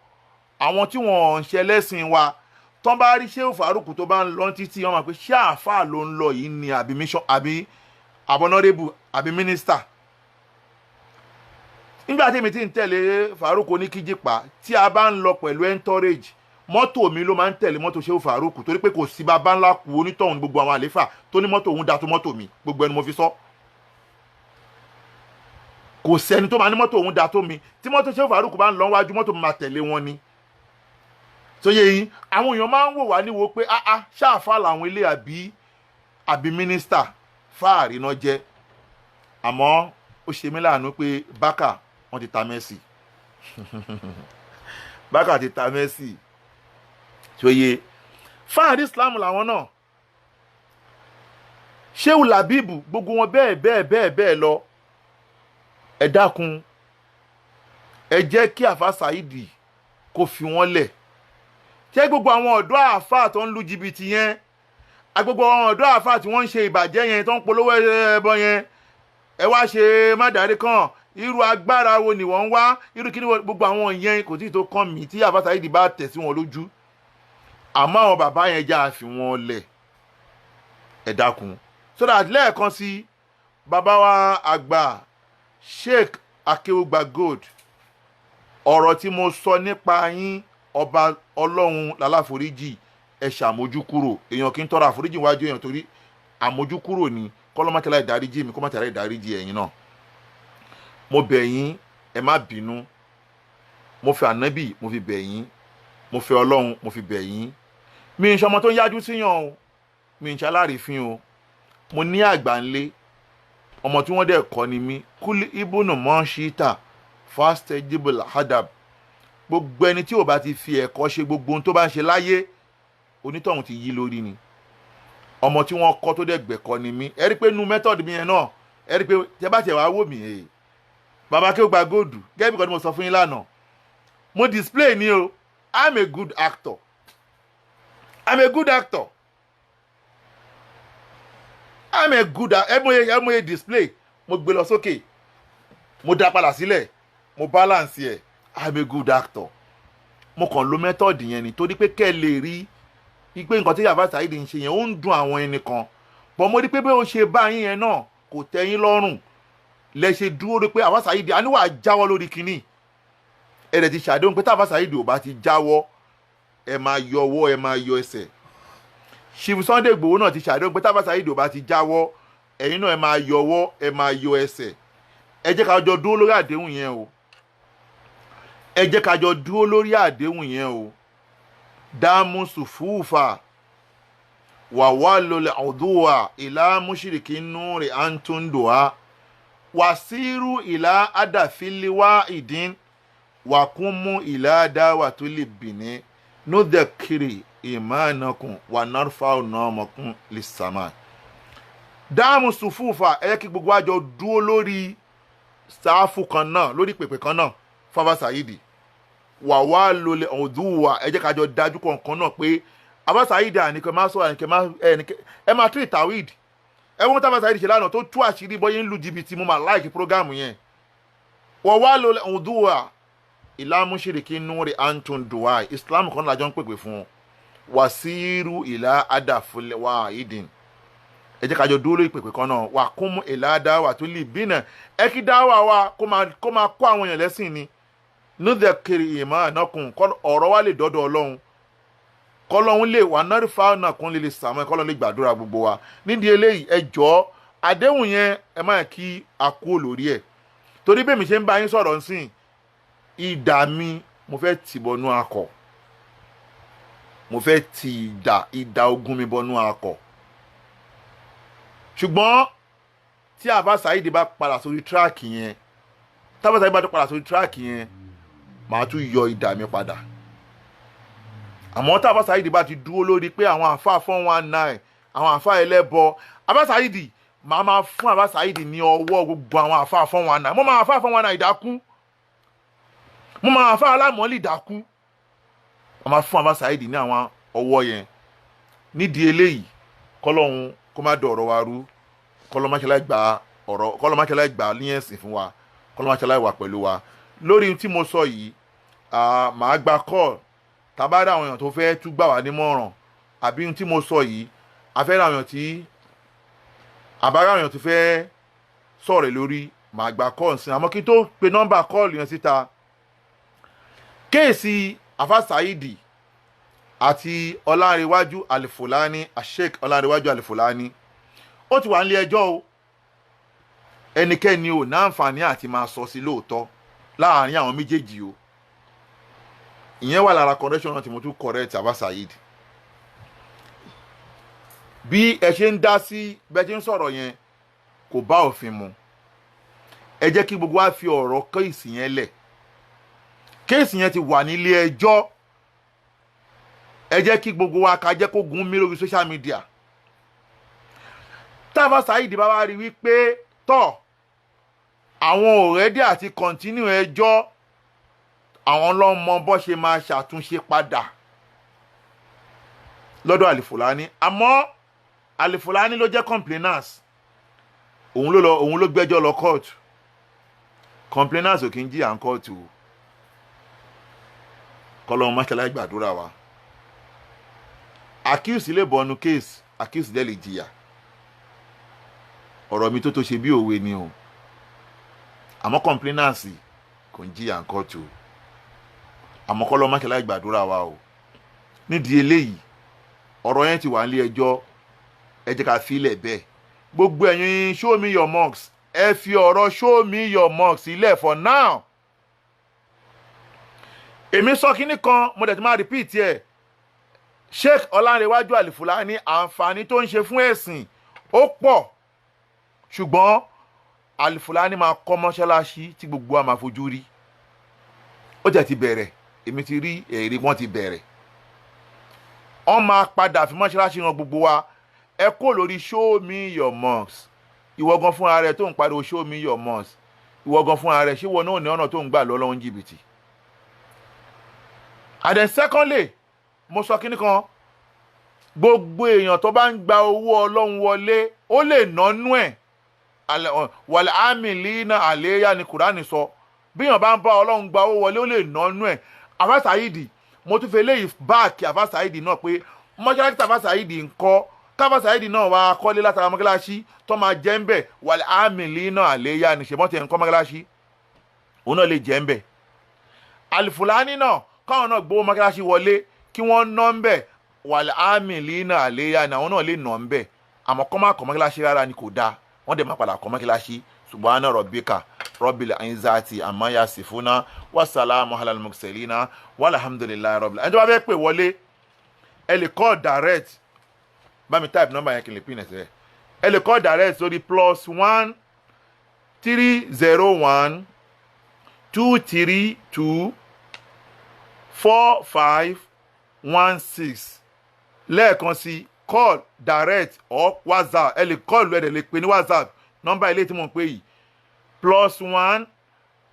Speaker 1: àwọn tí wọ́n ń ṣe ẹlẹ́sìn wa tán bá rí Shehu Faruku tó bá ń lọ títí, wọ́n máa pé ṣé àáfàá ló ń lọ yìí ni, àbí mission, àbí honourable, àbí mínísítà? Nígbà tí èmi ti ń tẹ̀lé Faruku oníkíjìpá, tí a bá ń lọ pẹ̀lú entourage, mọ́tò mi ló máa ń tẹ̀lé mọ́tò Shehu Faruku, torí pé kò sí bàbá ńlá kú onítọ̀hún gbogbo àwọn àléfà tó ní mọ́tò òun da tó mọ́tò mi. Gbogbo ẹni mo fi sọ, kò sẹ́ni tó máa ní mọ́tò òun da tó mi. Tí mọ́tò Shehu Faruku bá ń lọ wájú, mọ́tò mi máa tẹ̀lé wọn ni. Tó yẹ yín, àwọn èèyàn máa ń wò wá níwo pé ah ah, ṣáàfà làwọn ilé àbí mínísítà? Fáàrí náà jẹ́. Àmọ́ ó ṣe mí láàánú pé Bákà wọ́n ti ta Messi, Bákà ti ta Messi. Tó yẹ, fáàrí Islam làwọn náà. Shehu Labibu, gbogbo wọn bẹ́ẹ̀ bẹ́ẹ̀ bẹ́ẹ̀ bẹ́ẹ̀ lọ. Ẹ dákun, ẹ jẹ́ kí Àfa Saidi kó fi wọ́n lẹ̀. Ṣé gbogbo àwọn ọ̀dọ́ àáfàá tó ń lu jìbìtì yẹn, gbogbo àwọn ọ̀dọ́ àáfàá tí wọ́n ń ṣe ìbàjẹ́ yẹn, tó ń polówó ẹbọ yẹn, ẹ wá ṣe mádàrí kan, irú agbára wo ni wọ́n ń wá, irú kí ni gbogbo àwọn yẹn kò tí ì tó kàn mí tí Àfa Saidi bá tẹ̀ sí wọn lójú. Àmọ́ àwọn bàbá yẹn já fi wọn lẹ̀, ẹ dákun. So that lẹ́ẹ̀kan sí, bàbá wa àgbà Sheikh Akéwùgbà Gold, ọ̀rọ̀ tí mo sọ nípa yín, ọba Ọlọ́run láláforíjì, ẹ ṣàmójúkúrò. Èèyàn kì í tọrọ àforíjì wájú èèyàn torí àmójúkúrò ni. Kọ́lọ́mọ́tàlá ìdáríjì mi, kọ́mọ́tàlá ìdáríjì ẹ̀yin náà. Mo bẹ̀ yín, ẹ má bínú. Mo fi ànábì, mo fi bẹ̀ yín. Mo fi Ọlọ́run, mo fi bẹ̀ yín. Mi ń ṣọmọ tó ń yájú síyàn o, mi ń ṣe alárìífín o. Mo ní àgbà ńlé, ọmọ tí wọ́n dẹ̀ kọ́ ni mí. Kúlí ibùnú mọ́ṣítà fastejibul hadab. Gbogbo ẹni tí ò bá ti fi ẹ̀kọ́ ṣe gbogbo ohun tó bá ń ṣe láyé, onítọ̀hún ti yí lórí ni. Ọmọ tí wọ́n kọ́ tó dẹ̀ gbẹ̀kọ́ ni mí. Ẹ rí pé nu method mi yẹn náà, ẹ rí pé tẹ bá tiẹ̀ wá wò mí, ẹ̀ bàbá kí ó gba góòdù gẹ́gẹ́ bí kan tí mo sọ fún yín lánàá, mo display ni o. I'm a good actor, I'm a good actor, I'm a good. Ẹ mọ̀ display, mo gbé lọ sókè, mo dá padà sílẹ̀, mo balance ẹ̀. I'm a good actor. Mo kàn lo method yẹn ni torí pé kẹ́ ẹ lè rí i pé nǹkan tí Àfà Saheed ń ṣe yẹn, ó ń dùn àwọn ẹnì kan bọ́n. Mo rí pé bí ó ṣe bá yín yẹn náà kò tẹ́ yín lọ́rùn, lẹ ṣe dúró rí pé Àfà Saheed a ní wàá jáwọ́ lórí kinní. Ẹ dẹ̀ ti ṣàdéhùn pé tá Àfà Saheed ò bá ti jáwọ́, ẹ máa yọ ọwọ́, ẹ máa yọ ẹsẹ̀. Chief Sunday Igboho náà ti ṣàdéhùn pé tá Àfà Saheed ò bá ti jáwọ́, ẹ̀yin náà ẹ máa yọ ọwọ́, ẹ máa yọ ẹsẹ̀. Ẹ jẹ́ ká jọ dúró lórí àdéhùn yẹn o. Ẹ jẹ́ ká jọ dúró lórí àdéhùn yẹn o. Dáàmú sùfúùfà wàwá lọlẹ̀ ọ̀dùwà ìlà mùsírìkì núrì àǹtúndùá wàsírù ìlà àdàfílíwá ìdín wàkúnmú ìlà dáwà tó lè bìíní nódẹ̀kiri ìmánakùn wà nárfà ọ̀nàmọ̀kùn lè sàmà. Dáàmú sùfúùfà, ẹ jẹ́ kí gbogbo àjọ dúró lórí sáfù kan náà, lórí pèpè kan náà fáfá Saheed. Wà wá lólè ọ̀dùwà, ẹ jẹ́ ká jọ dájú kọ̀ọ̀kan náà pé Àfà Saheed àníkẹ́ máa sọ àníkẹ́ máa ẹ máa tírì tawhid. Ẹ wọ́n táfà Saheed ṣe lánàá tó tú àṣírí bọ́yé ń lu jìbìtì, mo máa like program yẹn. Wà wá lólè ọ̀dùwà ìlà mùsírìkì núrì antun duwai, Islam kan lájọ ń pèpè fún wàsíìrù ìlà àdàfúlẹ̀ wà ìdìn. Ẹ jẹ́ ká jọ dúró lórí pèpè kan náà. Wà kún mú ìlà dáwà tó lè bínà, ẹ kí dáwà wa kó máa kó àwọn èèyàn lẹ́sìn ni. Núdẹ̀kiri ìmọ̀ ànákùn, ọ̀rọ̀ wa lè dọ́dọ̀ Ọlọ́run, kọ́lọ́hún lè wà nọ́rìfà nàkún lè sàmọ́, kọ́lọ́hún lè gbàdúrà gbogbo wa. Nídìí eléyìí, ẹ jọ̀ọ́, àdéhùn yẹn, ẹ má kí a kú lórí ẹ̀, torí bẹ́ẹ̀ mi ṣe ń bá yín sọ̀rọ̀ nsìn, ìdà mi mo fẹ́ tì bọnú akọ̀, mo fẹ́ ti ìdà ogun mi bọnú akọ̀. Ṣùgbọ́n tí Àfà Saheed bá padà sórí track yẹn, tí Àfà Saheed bá tún padà sórí track yẹn, màá tún yọ ìdà mi padà. Àmọ́ tí Àfà Saheed bá ti dúró lórí pé àwọn àfa 419, àwọn àfa ẹlẹ́bọ, Àfà Saheed, màá máa fún Àfà Saheed ní ọwọ́ gbogbo àwọn àfa 419. Mo máa àfa 419 ìdákú, mo máa àfa alámọ̀ọ́lì ìdákú, mo máa fún Àfà Saheed ní àwọn ọwọ́ yẹn. Nídìí eléyìí, kọ́lọ́hún kó má dọ̀rọ̀ wa rú, kọ́lọ́ má ṣe láì gba ọ̀rọ̀, kọ́lọ́ má ṣe láì gbà ní ẹ̀sìn fún wa, kọ́lọ́ má ṣe láì wà pẹ̀lú wa. Lórí tí mo sọ yìí, màá gba call tàbá rí àwọn èèyàn tó fẹ́ tún gbà wá nímọ̀ràn, àbí tí mo sọ yìí, afẹ́ rí àwọn èèyàn tí àbára àwọn èèyàn tó fẹ́ sọ̀rọ̀ lórí, màá gba call sí. Àmọ́ kí n tó pe nọ́mbà call yẹn síta, case Àfà Saheed àti Ọlárẹ̀wájú Àlìfòlání, Sheikh Ọlárẹ̀wájú Àlìfòlání, ó ti wà nílé ẹjọ́ o. Ẹnikẹ́ni ò náǹfààní àti máa sọ sí lóòótọ́ láàrin àwọn méjèèjì o. Ìyẹn wà lára correction náà tí mo tún correct Àfà Saheed. Bí ẹ ṣe ń dá sí, bẹ́ ṣe ń sọ̀rọ̀ yẹn, kò bá òfin mu. Ẹ jẹ́ kí gbogbo wa fi ọ̀rọ̀ case yẹn lẹ̀. Case yẹn ti wà nílé ẹjọ́. Ẹ jẹ́ kí gbogbo wa ká jẹ́ kó gun mí lórí social media. Táfà Saheed bá wá rí wípé tọ̀ àwọn ò ready àti continue ẹjọ́, àwọn lọ́mọ bọ́ ṣe máa ṣàtúnṣe padà lọ́dọ̀ Àlìfùlání. Àmọ́ Àlìfùlání ló jẹ́ complainants, òun ló lọ, òun ló gbẹ́jọ́ lọ court. Complainants ò kí ń jìyà ń court o. Kọ́lọ́run máṣáláì gbàdúrà wa. Accuse lè bọnu case, accuse dẹ̀ lè jìyà. Ọ̀rọ̀ mi tó tó ṣe bí òwe ni o. Àmọ́ complainants kò ń jìyà ń court o. Àmọ́ kọ́lọ́run máṣáláì gbàdúrà wa o. Nídìí eléyìí, ọ̀rọ̀ yẹn ti wà nílé ẹjọ́, ẹ jẹ́ ká filẹ̀ bẹ́ẹ̀. Gbogbo ẹ̀yin show me your mosque, ẹ fi ọ̀rọ̀ show me your mosque sílẹ̀ for now. Èmi sọ kínní kan, mo dẹ̀ ti máa repeat ẹ̀. Sheikh Ọlánrewájú Àlìfùlání, àǹfààní tó ń ṣe fún ẹ̀sìn ó pọ̀, ṣùgbọ́n Àlìfùlání máa kọ́ mọ́ṣáláṣí tí gbogbo wa máa fojú rí. Ó jẹ́ ti bẹ̀rẹ̀, èmi ti rí èrè, wọ́n ti bẹ̀rẹ̀. Wọ́n máa padà fi mọ́ṣáláṣí ran gbogbo wa. Ẹ kó lórí show me your mosque. Ìwọ gan fúnra rẹ tó ń pariwo show me your mosque, ìwọ gan fúnra rẹ, ṣé ìwọ náà ní ọ̀nà tó ń gbà lọ lọ́wọ́ jìbìtì? And then secondly, mo sọ kínní kan: gbogbo èèyàn tó bá ń gba owó Ọlọ́run wọlé, ó lè nánú ẹ̀. Wàlẹ̀ àmì lina àléyá ni Kùránì sọ. Bí èèyàn bá ń bá Ọlọ́run gba owó wọlé, ó lè nánú ẹ̀. Àfà Saheed, mo tún fẹ́ léyìí back Àfà Saheed náà pé mọ́ṣáláṣí Àfà Saheed ń kọ́, káfà Saheed náà wá kọ́lé látara mọ́ṣáláṣí tó máa jẹ́ ń bẹ̀. Wàlẹ̀ àmì lina àléyá ni ṣe mọ́tẹ̀ ń kọ́ mọ́ṣáláṣí, òun náà lè jẹ́ ń bẹ̀. Àlìfùlání náà, káwọn náà gbowó mọ́ṣáláṣí wọlé, kí wọ́n ná ń bẹ̀. Wàlẹ̀ àmì lina àléyá ni àwọn náà lè nà ń bẹ̀. Àmọ́ kọ́ máa kọ́ mọ́ṣáláṣí rárá ni kò dáa. Wọ́n dẹ̀ máa padà kọ́ mọ́ṣáláṣí. Subhana rabbika rabbil izzati amma yasifuna, wasalamu alal mursalina, walhamdulillahi rabbil. Ẹni tó bá fẹ́ pè wọlé, ẹ lè call direct. Bá mi type number yẹn kí n lè pin ẹsẹ̀. Ẹ lè call direct sórí +1 301 232 4516. Lẹ́ẹ̀kan sí, call direct or WhatsApp. Ẹ lè call, ẹ lè pè ní WhatsApp, nọ́mbà ilé tí mo ń pè yìí: +1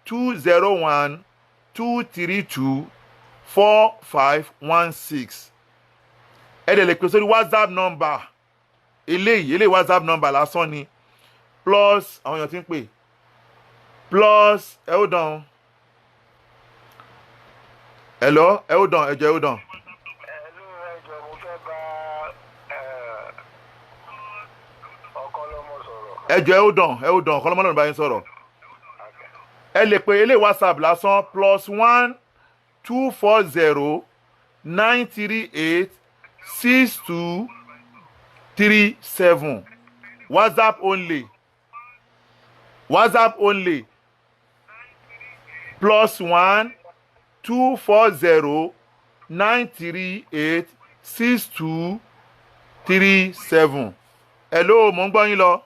Speaker 1: 201 232 4516. Ẹ dẹ̀ lè pè sórí WhatsApp number eléyìí. Eléyìí WhatsApp number lásán ni. Plus, àwọn èèyàn ti ń pè, plus, ẹ ó dán. Hello, ẹ ó dán, ẹ jẹ́ ẹ ó dán.
Speaker 2: Hello, ẹ jọ̀ọ́, mo fẹ́ bá Ọ̀kanlọ́mọ sọ̀rọ̀.
Speaker 1: Ẹ jọ̀ọ́, ẹ ó dán, ẹ ó dán. Ọ̀kanlọ́mọ náà bá yín sọ̀rọ̀. Ẹ lè pè eléyìí WhatsApp lásán: +1 240 938 6237. WhatsApp only, WhatsApp only: +1 240 938 6237. Hello, mo ń gbọ́ yín lọ.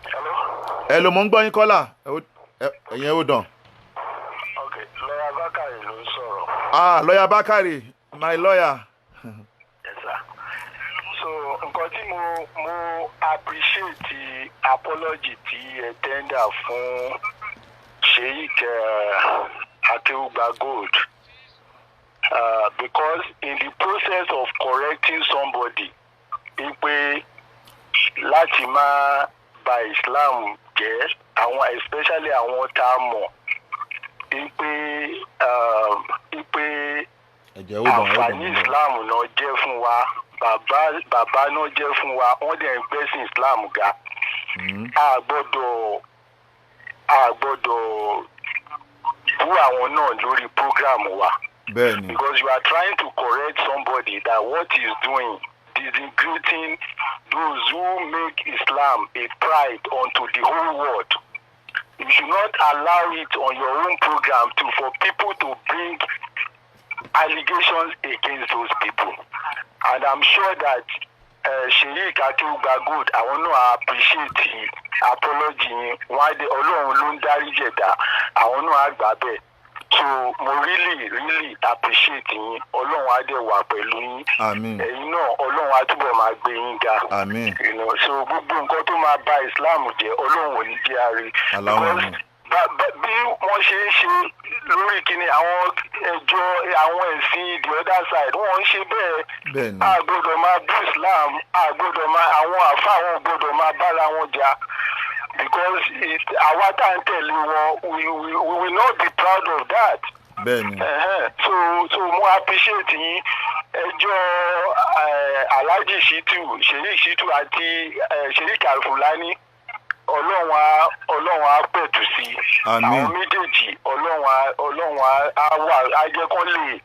Speaker 2: Hello.
Speaker 1: Hello, mo ń gbọ́ yín, kọ́là ẹ̀yìn, ẹ̀ ó dàn.
Speaker 2: Ok, lọ́yà Bákàrè ló ń sọ̀rọ̀.
Speaker 1: Ah, lọ́yà Bákàrè, my lawyer.
Speaker 2: Yes, sir. So nǹkan tí mo appreciate apology tí ẹ tender fún Sheikh Akeugba Gold, because in the process of correcting somebody wípé láti má bà Islam jẹ́, àwọn especially àwọn tá a mọ̀ wípé
Speaker 1: ẹ̀jẹ̀ ó dàn, ó dàn.
Speaker 2: àǹfààní Islam náà jẹ́ fún wa, bàbá bàbá náà jẹ́ fún wa, wọ́n dẹ̀ ń gbẹ́sìn Islam ga. A gbọ́dọ̀ bú àwọn náà lórí program wa
Speaker 1: Bẹ́ẹ̀ ni.
Speaker 2: because you are trying to correct somebody that what he is doing disintegrating those who make Islam a pride unto the whole world. You should not allow it on your own program to for people to bring allegations against those people. And I'm sure that Sheikh Akeugba Gold, àwọn náà appreciate the apology yín. Wọ́n á dé, Ọlọ́run ló ń dárí jẹ̀dá, àwọn náà á gbà bẹ́ẹ̀. So mo really really appreciate yín. Ọlọ́run á dẹ̀ wà pẹ̀lú yín.
Speaker 1: Àmín.
Speaker 2: Ẹ̀yin náà, Ọlọ́run á túbọ̀ máa gbé yín ga.
Speaker 1: Àmín.
Speaker 2: So gbogbo nǹkan tó máa ba Islam jẹ́, Ọlọ́run ò ní jẹ́ a rí.
Speaker 1: Allahumma
Speaker 2: Because
Speaker 1: àmín.
Speaker 2: bí wọ́n ṣe ń ṣe lórí kíni, àwọn ẹjọ́ àwọn ẹ̀sìn the other side, wọ́n ń ṣe bẹ́ẹ̀.
Speaker 1: Bẹ́ẹ̀ ni.
Speaker 2: A gbọ́dọ̀ máa bú Islam, a gbọ́dọ̀ máa, àwọn àfa, àwọn gbọ́dọ̀ máa bára wọn jà, because àwa tá à ń tẹ̀lé wọn, we will not be proud of that.
Speaker 1: Bẹ́ẹ̀ ni.
Speaker 2: So mo appreciate yín. Ẹjọ́ Alhaji Shitu, Sheikh Shitu àti Sheikh Alfulani, Ọlọ́run á pẹ̀tù sí i.
Speaker 1: Àmín.
Speaker 2: Àwọn méjèèjì, Ọlọ́run á wà á jẹ́ kán lè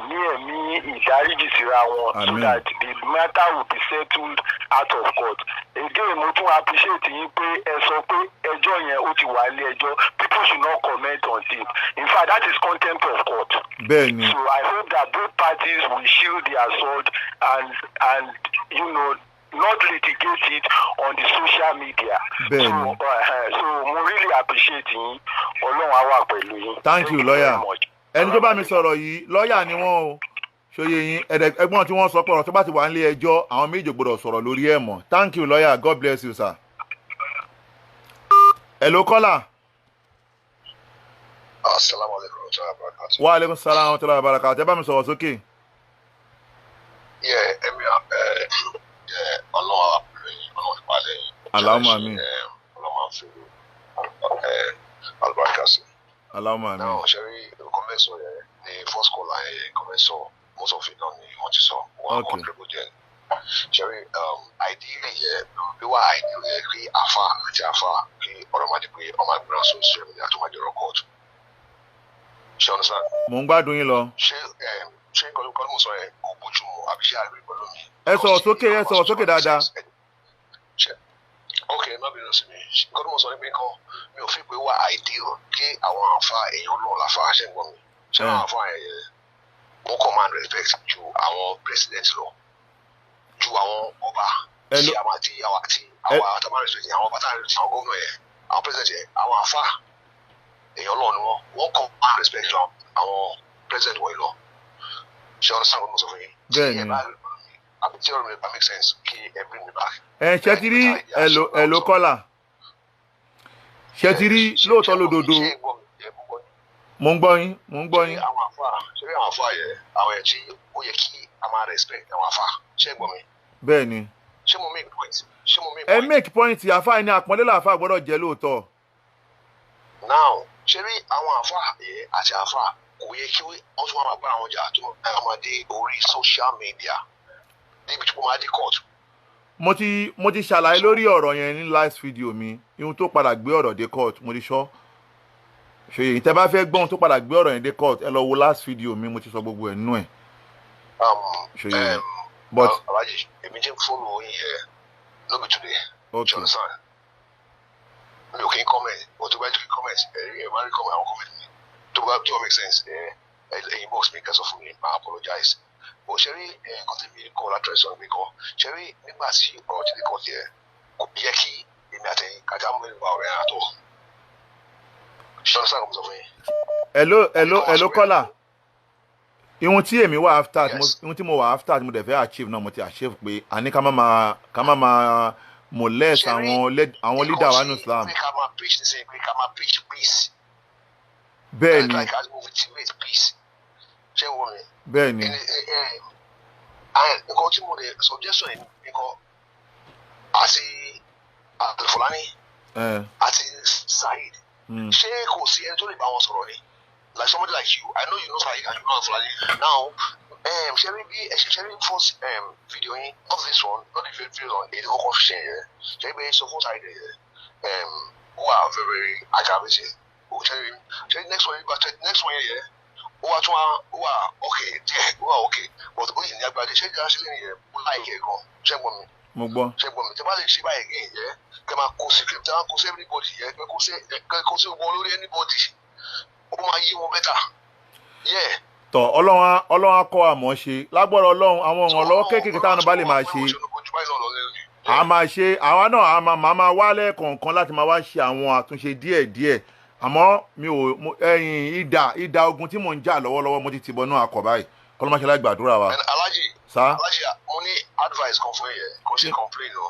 Speaker 2: ní ẹ̀mí ìdáríjì síra wọn so
Speaker 1: Àmín.
Speaker 2: that the matter will be settled out of court. Again, mo tún appreciate yín pé ẹ sọ pé ẹjọ́ yẹn, ó ti wà ní ẹjọ́, people should not comment on it. In fact, that is contempt of court.
Speaker 1: Bẹ́ẹ̀ ni.
Speaker 2: So I hope that both parties will shield their sword and not litigate it on the social media.
Speaker 1: Bẹ́ẹ̀ni.
Speaker 2: So mo really appreciate yín. Ọlọ́run á wà pẹ̀lú yín.
Speaker 1: Thank you, lawyer.
Speaker 2: Very much.
Speaker 1: Ẹni tó bá mi sọ̀rọ̀ yìí, lọ́ọ̀yà ni wọ́n o. Ṣòye yín? Ẹ̀gbọ́n tí wọ́n sọ pé ọ̀rọ̀ tó bá ti wà nílé ẹjọ́, àwọn méjì ò gbọ́dọ̀ sọ̀rọ̀ lórí ẹ̀ mọ́. Thank you, lawyer. God bless you, sir. Hello, caller.
Speaker 3: Asalaamu alaikum wa rahmatulahi wa barakatuh.
Speaker 1: Wa aleykum salaam wa rahmatulahi wa barakatuh. Ẹ bá mi sọ̀rọ̀ sókè.
Speaker 3: Yeah, ẹ̀mí ẹ̀ Ọlọ́run á pẹ̀lú yín, Ọlọ́run nípa lẹ́yìn.
Speaker 1: Allahumma amin.
Speaker 3: Ọlọ́run máa ń fi àlùbáríkà sí.
Speaker 1: Allahumma amin.
Speaker 3: Náà ṣe rí nǹkan mẹ́sàn yẹn ní first call yẹn, nǹkan mẹ́sàn, most of it náà ni wọ́n ti sọ. Wọ́n kọ́ triple jẹ́. Ṣe rí, ideally yẹ bí wà, ideally yẹ kí afa àti afa kí ọ̀rọ̀ máa di pé ọmọ àgbẹ̀rẹ̀ social media tó máa jọrọ court. Ṣé understand?
Speaker 1: Mò ń gbádùn yín lọ.
Speaker 3: Ṣé nǹkan tó mọ̀ sọ yẹn kò bójú mu, àbí ṣé àgbẹ̀ pẹ̀lú mi?
Speaker 1: Ẹ sọ̀rọ̀ sókè, ẹ sọ̀rọ̀ sókè dáadáa.
Speaker 3: Ok, má bínú sí mi. Nǹkan tó mọ̀ sọ ni pé nǹkan mi ò fi pé wà ideal kí àwọn àfa èèyàn lọ láfa. Ṣe ń gbọ́ mi? Ṣé àwọn àfa yẹn wọ́n command respect ju àwọn president lọ, ju àwọn ọba tí àwọn àti àwọn àti àwọn àtàwọn respect àwọn ọba táwọn àwọn gómìnà yẹn, àwọn president yẹn? Àwọn àfa èèyàn lọ ni wọ́n command respect lọ àwọn president wọ̀nyí lọ. Ṣé ọ̀nà sáà mo sọ fún yín?
Speaker 1: Bẹ́ẹ̀ni.
Speaker 3: Tí ẹ bá àbí tí ọ̀rọ̀ mi bá make sense, kí ẹ bring me back.
Speaker 1: Ẹ ṣe ti rí? Hello, hello, caller. Ṣe ti rí lóòótọ́ lódodo? Mò ń gbọ́ yín, mò ń gbọ́ yín.
Speaker 3: Àwọn àfa, ṣé àwọn àfa yẹn, àwọn yẹn tí ó yẹ kí a máa respect àwọn àfa, ṣé gbọ́ mi?
Speaker 1: Bẹ́ẹ̀ ni.
Speaker 3: Ṣé mo make point? Ṣé mo make
Speaker 1: Ẹ
Speaker 3: point?
Speaker 1: make point. Àfa ẹni àpọ́nlé làáfà gbọ́dọ̀ jẹ́ lóòótọ́.
Speaker 3: Now, ṣé rí àwọn àfa yẹn àti àfa, kò yẹ kí wọ́n tún máa bá àwọn jà tó máa dé orí social media débi tí wọ́n máa dé court.
Speaker 1: Mo ti ṣàlàyé lórí ọ̀rọ̀ yẹn ní last video mi, ihun tó padà gbé ọ̀rọ̀ dé court. Mo ti sọ ṣòye. Tẹ́ bá fẹ́ gbọ́ ohun tó padà gbé ọ̀rọ̀ yẹn dé court, ẹ lọ wo last video mi, mo ti sọ gbogbo ẹ̀ nínú ẹ̀. Ṣòye, but
Speaker 3: Alhaji, èmi jẹ́ follow yín yẹn, no be today. You understand? Mi ò kí n comment, but tó bá jẹ́ kí n comment, ẹ̀rí ẹ̀ máa rí comment, àwọn comment mi tó bá tó make sense, ẹ̀ ẹ̀ inbox mi, kẹ́ sọ fún mi, máa apologize. But ṣe rí nǹkan tí mi kọ́ látọ̀ sọ mi kan, ṣe rí nígbà tí ọ̀rọ̀ ti dé court yẹn, kò yẹ kí èmi àtẹ̀yìn kájà mú nípa ọ̀rẹ́ àtọ̀. Ṣé understand kò sọ fún yín?
Speaker 1: Hello, hello, hello, caller. Ihun tí èmi wà after,
Speaker 3: Yes.
Speaker 1: ihun tí mo wà after tí mo dẹ̀ fẹ́ achieve náà, mo ti achieve pé àní ká má máa molest
Speaker 3: Ṣé rí
Speaker 1: àwọn leader wa ní Islam.
Speaker 3: Pé ká máa preach nísìnyí, pé ká máa preach peace.
Speaker 1: Bẹ́ẹ̀ ni.
Speaker 3: Like as motivate peace. Ṣé wọ́n mi?
Speaker 1: Bẹ́ẹ̀ ni.
Speaker 3: Nǹkan tí mo lè suggestion yìí nǹkan àti Alfulani àti Saheed, ṣé kò sí ẹni tó lè bá wọn sọ̀rọ̀ ni? Like somebody like you, I know you know Saheed and you know Alfulani now. Ṣe rí bí ṣe rí first video yín, not this one, not the video one, èyí kọ́kọ́ fi ṣe yẹn, ṣe rí pé sọ fún Saheed yẹn, ó wà very very aggravating. Ó ṣe rí next one, next one yẹn, ó wà tún wá, ó wà okay díẹ̀, ó wà okay, but ó yìí ní agbára ṣé ìjà ṣe lè yẹn, ó like ẹ̀ gan. Ṣé gbọ́ mi?
Speaker 1: Mo gbọ́.
Speaker 3: Ṣé gbọ́ mi? Tí a bá lè ṣe báyìí again yẹn, kẹ máa kó sí, kẹ máa kó sí everybody yẹn, kẹ kó sí gbogbo olórí anybody, ó máa yé wọn better, yeah.
Speaker 1: Tọ, Ọlọ́run á kọ́ àmọ́ ṣe lágbọ́rọ̀ Ọlọ́run. Àwọn ìrànlọ́wọ́ kéékèèké táwọn bá lè máa ṣe, a máa ṣe. Àwa náà a máa wá lẹ́ẹ̀kọ̀ọ̀kan láti máa wá ṣe àwọn àtúnṣe díẹ̀díẹ̀. Àmọ́ mi ò ẹ̀yìn ìdà ogun tí mò ń jà lọ́wọ́lọ́wọ́ mo ti tìbọn náà akọ̀ báyìí. Kọ́lọ́máṣẹ́lá gbàdúrà wa.
Speaker 3: Alhaji,
Speaker 1: Sá.
Speaker 3: Alhaji, mo ní advice kan fún yẹn, kò ṣe complain o,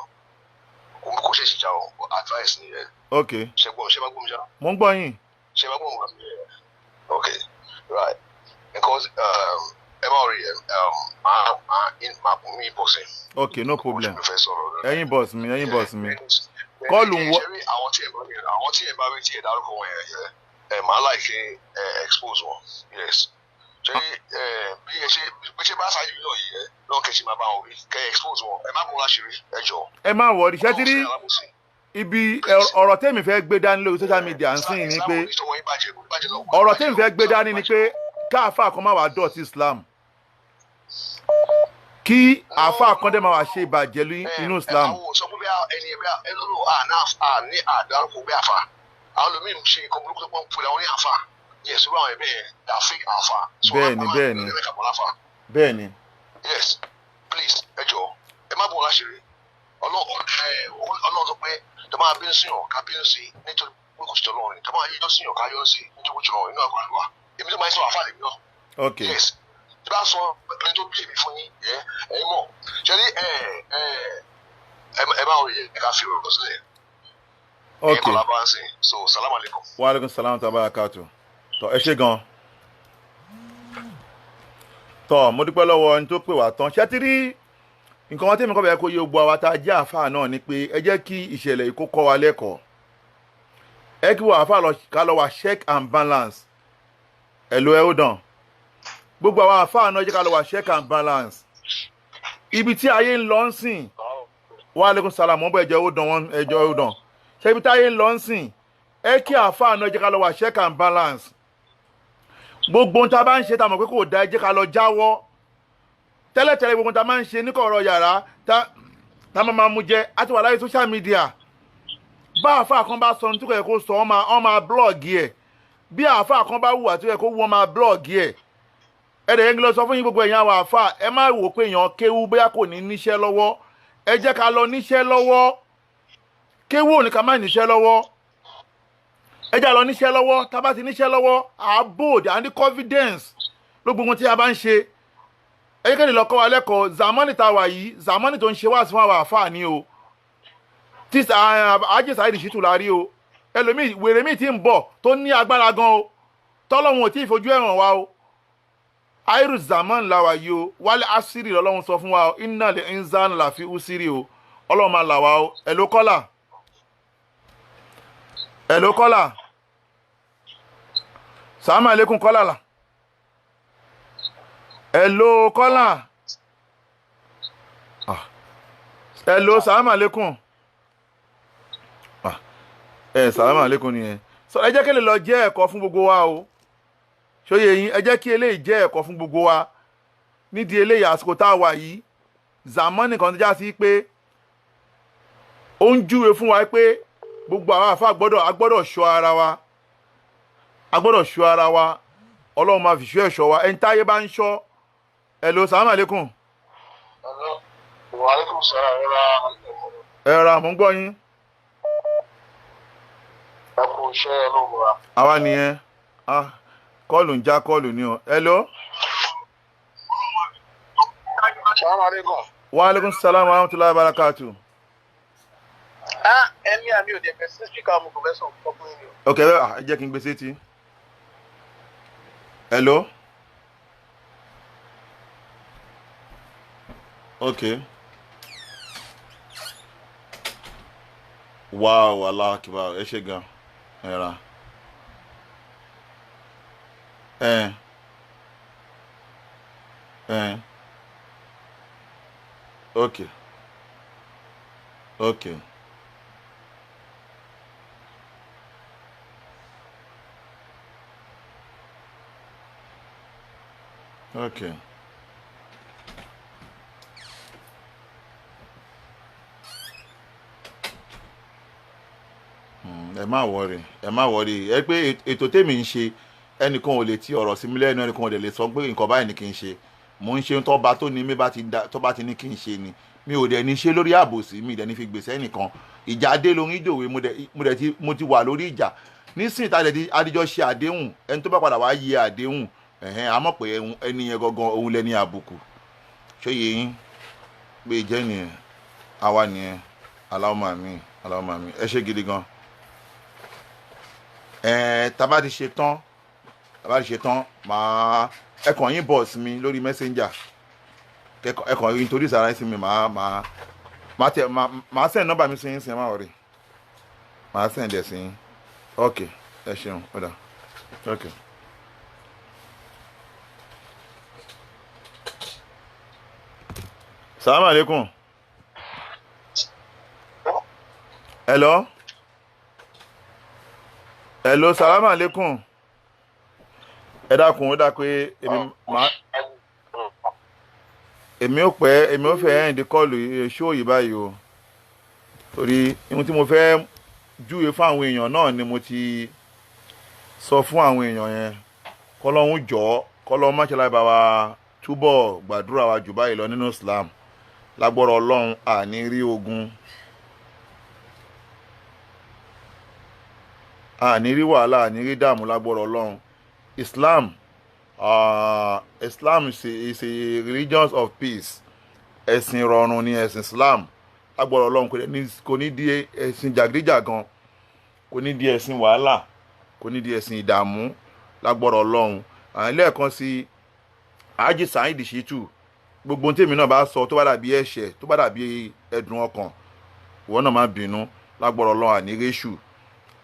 Speaker 3: kò ṣe ṣìjà o, advice ni yẹn.
Speaker 1: Ok.
Speaker 3: Ṣé gbọ́, ṣé bá gbọ́ mi ṣá?
Speaker 1: Mo ń gbọ́ yín.
Speaker 3: Ṣé bá gbọ́ mi? Ok, right. Because ẹ máa rí ẹ, máa kún mi inbox ẹ.
Speaker 1: Ok, no problem.
Speaker 3: Mo fẹ́ sọ̀rọ̀.
Speaker 1: Ẹ̀yin boss mi, ẹ̀yin boss mi. Kọ́ọ̀lù ń wọ.
Speaker 3: Àwọn tí ẹ bá rí, àwọn tí ẹ bá rí tí ẹ dárúkọ wọn yẹn, ẹ máa láìké expose wọn. Yes. Ṣé bí ẹ ṣe bí ṣe bá ṣáájú náà yìí ẹ náà kẹ́ ṣe máa bá wọn rí kẹ́ expose wọn, ẹ má bọ́ láṣìírí ẹ jọ.
Speaker 1: Ẹ má wọrí, ṣé ti rí ibi ọ̀rọ̀ tèmi fẹ́ gbé dání lórí social media ń sìn ni pé ọ̀rọ̀ tèmi fẹ́ gbé dání ni pé káàfà kan má wàá dọ̀tí Islam, kí àáfà kan dẹ̀ má wàá ṣe ìbàjẹ́ inú Islam.
Speaker 3: Àwọn sọ pé bí ẹni bí ẹni ló à ní àdárúkọ bí àfà àwọn lómi ń ṣe nǹkan burúkú tó pọ̀ ń pè láwọn ní àfà yes irú àwọn ẹ̀mí ẹ̀ fake àfà.
Speaker 1: Bẹ́ẹ̀ni bẹ́ẹ̀ni bẹ́ẹ̀ni.
Speaker 3: Yes, please ẹ jọ ẹ má bọ̀ láṣìírí. Ọlọ́run sọ pé tó máa bínú sí yàn ká bínú sí nítorí pé kò sí tọ́lọ́run ni, tó máa yọ sí yàn ká yọ sí nítorí kò sí tọ́lọ́run inú àgbà wa èmi tó máa ń sọ àfà lèmi náà.
Speaker 1: Ok.
Speaker 3: Yes, tí bá sọ ẹni tó bí èmi fún yín ẹ ẹ mọ̀ ṣe ní ẹ ẹ ẹ máa rí ẹ ká fi ọ̀rọ̀ sílẹ̀.
Speaker 1: Ok.
Speaker 3: Ẹ kọ́ lábá ń sìn, so salam alaikum.
Speaker 1: Wa alaikum salam wa barakatuh. Tọ́ ẹ ṣé gan. Tọ́ mo dúpẹ́ lọ́wọ́ ẹni tó pè wá tán. Ṣé ti rí nǹkan wọn tẹ́mi kọ́ bẹ̀rẹ̀ kó yé gbogbo àwa tá a jẹ́ àáfàá náà ni pé ẹ jẹ́ kí ìṣẹ̀lẹ̀ yìí kó kọ́ wa lẹ́kọ̀ọ́. Ẹ kí wọ́n àáfàá ká lọ wá check and balance. Ẹ̀lò ẹ̀ ó dàn. Gbogbo àwọn àáfàá náà jẹ́ ká lọ wá check and balance. Ibi tí ayé ń lọ ń sìn. Wa alaikum salam, mọ́ bọ́ ẹjọ́ ó dàn wọ́n ẹjọ́ ó dàn. Ṣé ibi tí ayé ń lọ ń sìn? Ẹ kí àáfàá náà jẹ́ ká lọ wá check and balance. Gbogbo ohun tá a bá ń ṣe tá a mọ̀ pé kò da, ẹ jẹ́ ká lọ jáwọ́. Tẹ́lẹ̀tẹ́lẹ̀ gbogbo ohun tá a máa ń ṣe níkọ̀rọ̀ yàrá tá a máa mú jẹ á ti wà láyé social media. Bá àáfàá kan bá sọ ohun tí kò yẹ kó sọ, wọ́n máa blọ́ọ̀gì ẹ̀. Bí àáfàá kan bá hùwà tí ó yẹ kó wú, wọ́n máa blọ́ọ̀gì ẹ̀. Ẹ̀dẹ̀ yẹn lọ sọ fún yín gbogbo ẹ̀yin àwọn àáfàá, ẹ má wò pé èèyàn kéwú bóyá kò ní níṣẹ́ lọ́wọ́. Ẹ jẹ́ ká lọ níṣẹ́ lọ́wọ́. Kéwú ò ní ká má níṣẹ́ lọ́wọ́. Ẹ jẹ́ lọ níṣẹ́ lọ́wọ́. Tá a bá ti níṣẹ́ lọ́wọ́, à bold, à ní confidence ló gbogbo tí a bá ń ṣe. Ẹ jẹ́ kí lè lọ kọ́ wa lẹ́kọ̀ọ́. Zamani tá a wà yìí, Zamani tó ń ṣe wá sí fún àwọn àáfàá ni o. Tí Ajé Saheed Shittu la rí o. Ẹlòmíì wèrè míì ti ń bọ̀ tó ní agbára gan o. Tọ́lọ́hun ò tí ì fojú ẹ̀ràn wa o. Airu Zaman la wà yìí o. Wálé Asiri lọ́lọ́run sọ fún wa o. Inna lil insana lafi usiri o. Ọlọ́run máa là wá o. Hello kọ́là. Hello kọ́là. Sàlámù alaikum kọ́là là. Hello kọ́là. Hello sàlámù alaikum. Sàlámù alaikum nìyẹn. Sọ ẹ jẹ́ kí lè lọ jẹ́ ẹ̀kọ́ fún gbogbo wa o. Ṣóyè yín, ẹ jẹ́ kí eléyìí jẹ́ ẹ̀kọ́ fún gbogbo wa. Nídìí eléyìí àsìkò tá a wà yìí, Zamani kan tó já sí pé ó ń júwe fún wa pé gbogbo àwọn àfa gbọ́dọ̀ ṣọ́ ara wa. A gbọ́dọ̀ ṣọ́ ara wa. Ọlọ́run máa fi ṣọ́ ẹ̀ṣọ́ wa. Ẹni táyé bá ń ṣọ́. Hello, sàlámù alaikum.
Speaker 3: Wa alaikum salam.
Speaker 1: Ẹ ra, mò ń gbọ́ yín.
Speaker 3: Ẹ kú iṣẹ́ ọlọ́run wa.
Speaker 1: Àwa nìyẹn. Kọ́ọ̀lù ń já kọ́ọ̀lù ni o. Hello.
Speaker 3: Sàlámù alaikum.
Speaker 1: Wa alaikum salam wa rahmatullahi wa barakatuh.
Speaker 3: Ẹ̀mí àmì ò dẹ̀ fẹ́ sí spíkà mo kò fẹ́ sọ ọkùnrin ni o.
Speaker 1: Ok, ẹ jẹ́ kí n gbé sétí. Hello. Ok. Wow, Allahu Akbar, ẹ ṣé gan. Ẹ ra. Ok. Ok. Ok. Ẹ má wọrí, ẹ má wọrí. Ẹ pé ètò tèmi ń ṣe, ẹnìkan ò lè ti ọ̀rọ̀ sí mi lẹ́nu, ẹnìkan ò lè sọ pé nǹkan báyìí ni kí n ṣe. Mò ń ṣe tó bá tó ní mi bá ti da, tó bá ti ní kí n ṣe ni. Mi ò dẹ̀ ní ṣe lórí àbòsí, mi dẹ̀ ní fi gbèsè ẹnìkan. Ìjà dé lórí ìdòwe, mo ti wà lórí ìjà. Nísìnyí tá a lè di adijọ́ ṣe àdéhùn, ẹni tó bá padà wá yẹ àdéhùn ẹ̀hẹ́n, a mọ̀ pé ẹni yẹn gangan òun lẹni àbùkù. Ṣé yẹ yín pé jẹ́ nìyẹn? Àwa nìyẹn. Allahumma amin, Allahumma amin. Ẹ ṣe gidi gan. Ẹ tá bá ti ṣe tán, tá bá ti ṣe tán, màá ẹ kàn yín bọ̀ sí mi lórí Messenger. Ẹ kàn introduce ara yín sí mi, màá tẹ màá send nọ́mbà mi sí yín sí, ẹ má worry. Màá send ẹ̀ sí yín. Ok, ẹ ṣeun, ó dà. Ok. Salaam alaikum. Hello. Hello, salam alaikum. Ẹ dákun, ó dá pé èmi máa èmi ò pẹ́, èmi ò fẹ́ end call show yìí báyìí o. Torí ohun tí mo fẹ́ júwe fún àwọn èèyàn náà ni mo ti sọ fún àwọn èèyàn yẹn. Kọ́lọ́hún jọ̀ọ́, kọ́lọ́hún má ṣe láì bá wa túbọ̀ gbàdúrà wa jù báyìí lọ nínú Islam. Lágbọ́rọ̀ Ọlọ́run, àní rí ogun, àní rí wàhálà, àní rí dààmú lágbọ́rọ̀ Ọlọ́run. Islam is a religion of peace. Ẹ̀sìn ìrọ̀rùn ni ẹ̀sìn Islam. Lágbọ́rọ̀ Ọlọ́run, kò ní di ẹ̀sìn jàgídíjàgan, kò ní di ẹ̀sìn wàhálà, kò ní di ẹ̀sìn ìdààmú lágbọ́rọ̀ Ọlọ́run. Àwọn lẹ́ẹ̀kan sí Haji Saheed Shittu, gbogbo ohun tèmi náà bá sọ tó bá dàbí ẹ̀ṣẹ̀, tó bá dàbí ẹ̀dùn ọkàn, ìwọ náà má bínú. Lágbọ́rọ̀ Ọlọ́run, àní réṣù,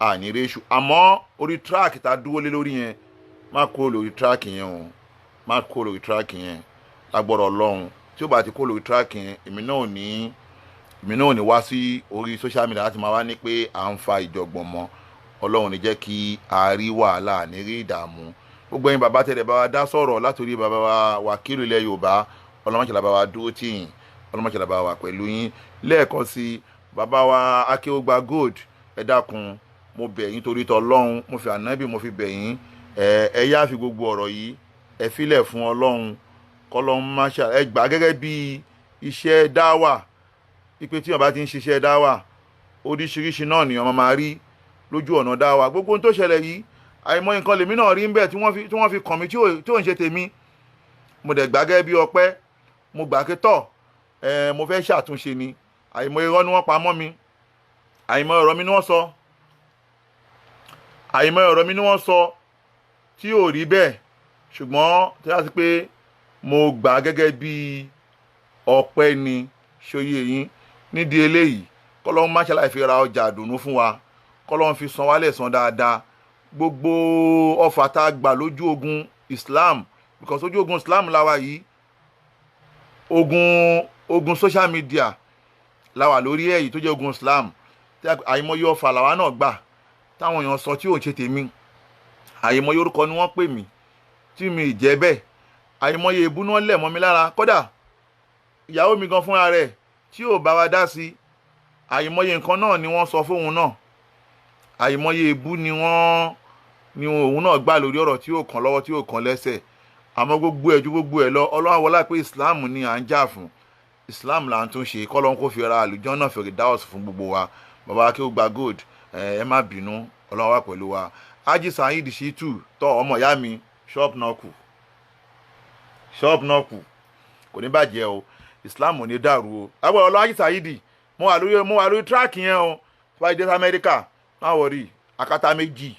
Speaker 1: àní réṣù. Àmọ́ orí track tá a dúró lé lórí yẹn, má kúrò lórí track yẹn o, má kúrò lórí track yẹn. Lágbọ́rọ̀ Ọlọ́run, tí ó bá ti kúrò lórí track yẹn, èmi náà ò ní wá sí orí social media láti máa wá ní pé à ń fa ìjọ̀gbọ̀n mọ́. Ọlọ́run ní jẹ́ kí a rí wàhálà, ní rí ìdààmú. Gbogbo ẹ̀yin bàbá tẹ̀lé bá wa dá sọ̀rọ̀ látòrí bàbá wa wákìlù ilẹ̀ Yorùbá, Ọlọ́run bá wa dúró tì yín, Ọlọ́run bá wa pẹ̀lú yín. Lẹ́ẹ̀kan sí bàbá wa Akéwògbà Gold, ẹ dákun, mo bẹ̀ yín torí tọlọ́run, mo fi ànábì mo fi bẹ̀ yín. Ẹ yá fi gbogbo ọ̀rọ̀ yìí ẹ filẹ̀ fún Ọlọ́run, kọ́lọ́run má ṣe ẹ gbà gẹ́gẹ́ bí iṣẹ́ dáwà, ipe tí wọ́n bá ti ń ṣiṣẹ́ dáwà, oríṣiríṣi náà ni wọ́n máa rí lójú ọ̀nà dáwà. Gbogbo ohun tó ṣẹlẹ̀ yìí, àìmọ̀ nǹkan lèmi náà rí ń bẹ̀ tí wọ́n fi kàn mí tí ò ń ṣe tèmi. Mo dẹ̀ gbà gẹ́gẹ́ bí ọpẹ́, mo gbà pé tọ̀, mo fẹ́ ṣàtúnṣe ni. Àìmọ̀ irọ́ ni wọ́n pa mọ́ mi, àìmọ̀ ọ̀rọ̀ mi ni wọ́n sọ, àìmọ̀ ọ̀rọ̀ mi ni wọ́n sọ tí ò rí bẹ́ẹ̀. Ṣùgbọ́n tí wọ́n ti pé mo gbà gẹ́gẹ́ bí ọpẹ́ ni, ṣòye yín. Nídìí eléyìí, kọ́lọ́hún má ṣe láì fi ra ọjà àdùnnú fún wa, kọ́lọ́hún fi san wálẹ̀ san dáadáa gbogbo ọfà tá a gbà lójú ogun Islam, because ojú ogun Islam la wà yìí, ogun social media la wà lórí èyí tó jẹ́ ogun Islam. Tí àìmọye ọfà làwa náà gbà táwọn èèyàn sọ tí ò ń ṣe tèmi, àìmọye orúkọ ni wọ́n pè mí tí mi ì jẹ́ bẹ́ẹ̀, àìmọye èébú náà lẹ̀ mọ́ mi lára. Kódà ìyàwó mi gan fúnra rẹ̀ tí ò bá wa dá sí, àìmọye nǹkan náà ni wọ́n sọ fóun náà, àìmọye èébú ni wọ́n ni òun náà gbà lórí ọ̀rọ̀ tí ò kàn lọ́wọ́, tí ò kàn lẹ́sẹ̀. Àmọ́ gbogbo ẹ̀ ju gbogbo ẹ̀ lọ, Ọlọ́run wọlá pé Islam ni à ń jà fún, Islam là ń tún ṣe, kọ́lọ́run kó fi ra àlùjánnà Firdaus fún gbogbo wa. Bàbá kí ó gba gold, ẹ má bínú, Ọlọ́run wà pẹ̀lú wa. Haji Saheed Shittu tọ́ ọmọ ìyá mi, ṣọ́ọ̀pù náà kù, ṣọ́ọ̀pù náà kù, kò ní bàjẹ́ o, Islam ò ní dàrú o. Lágbára Ọlọ́run, Haji Saheed, mo wà lórí track yẹn o. Tó bá dé sí Amẹ́ríkà, má worry, akátá méjì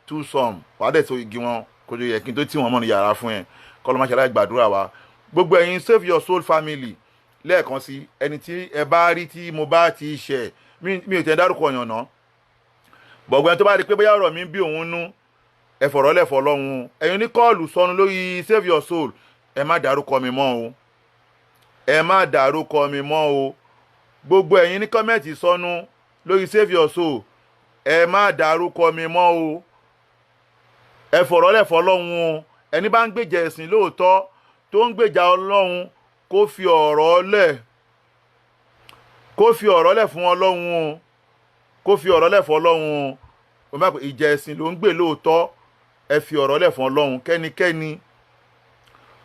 Speaker 1: two some wàá dẹ̀ so igi wọn kó tó yẹ kí n tó tì wọ́n mọ́ ní yàrá fún ẹ. Kọ́lọ́ má ṣe aláì gbàdúrà wa. Gbogbo ẹ̀yin Save Your Soul family, lẹ́ẹ̀kan sí, ẹni tí ẹ bá rí tí mo bá ti ṣẹ̀, mi ò tẹ́ dárúkọ ọ̀yàn náà, bọ̀gbẹ́ni tó bá rí pé bóyá ọ̀rọ̀ mi ń bí òun nú, ẹ fọ̀rọ̀ lẹ̀ fọ̀ lọ́hùn. Ẹ̀yin ní call sọnù lórí Save Your Soul, ẹ má dárúkọ mi mọ́ o, ẹ má dárúkọ mi mọ́ o. Gbogbo ẹ̀yin ní comment sọnù lórí Save Your Soul, ẹ má dárúkọ mi mọ́ o, ẹ fọ̀rọ̀ lẹ̀ fọ̀ lọ́hùn o. Ẹni bá ń gbèjà ẹ̀sìn lóòótọ́, tó ń gbèjà Ọlọ́run, kó fi ọ̀rọ̀ lẹ̀, kó fi ọ̀rọ̀ lẹ̀ fún Ọlọ́run o, kó fi ọ̀rọ̀ lẹ̀ fún Ọlọ́run o. Mo bá pè ìjà ẹ̀sìn ló ń gbè lóòótọ́, ẹ fi ọ̀rọ̀ lẹ̀ fún Ọlọ́run. Kẹ́nikẹ́ni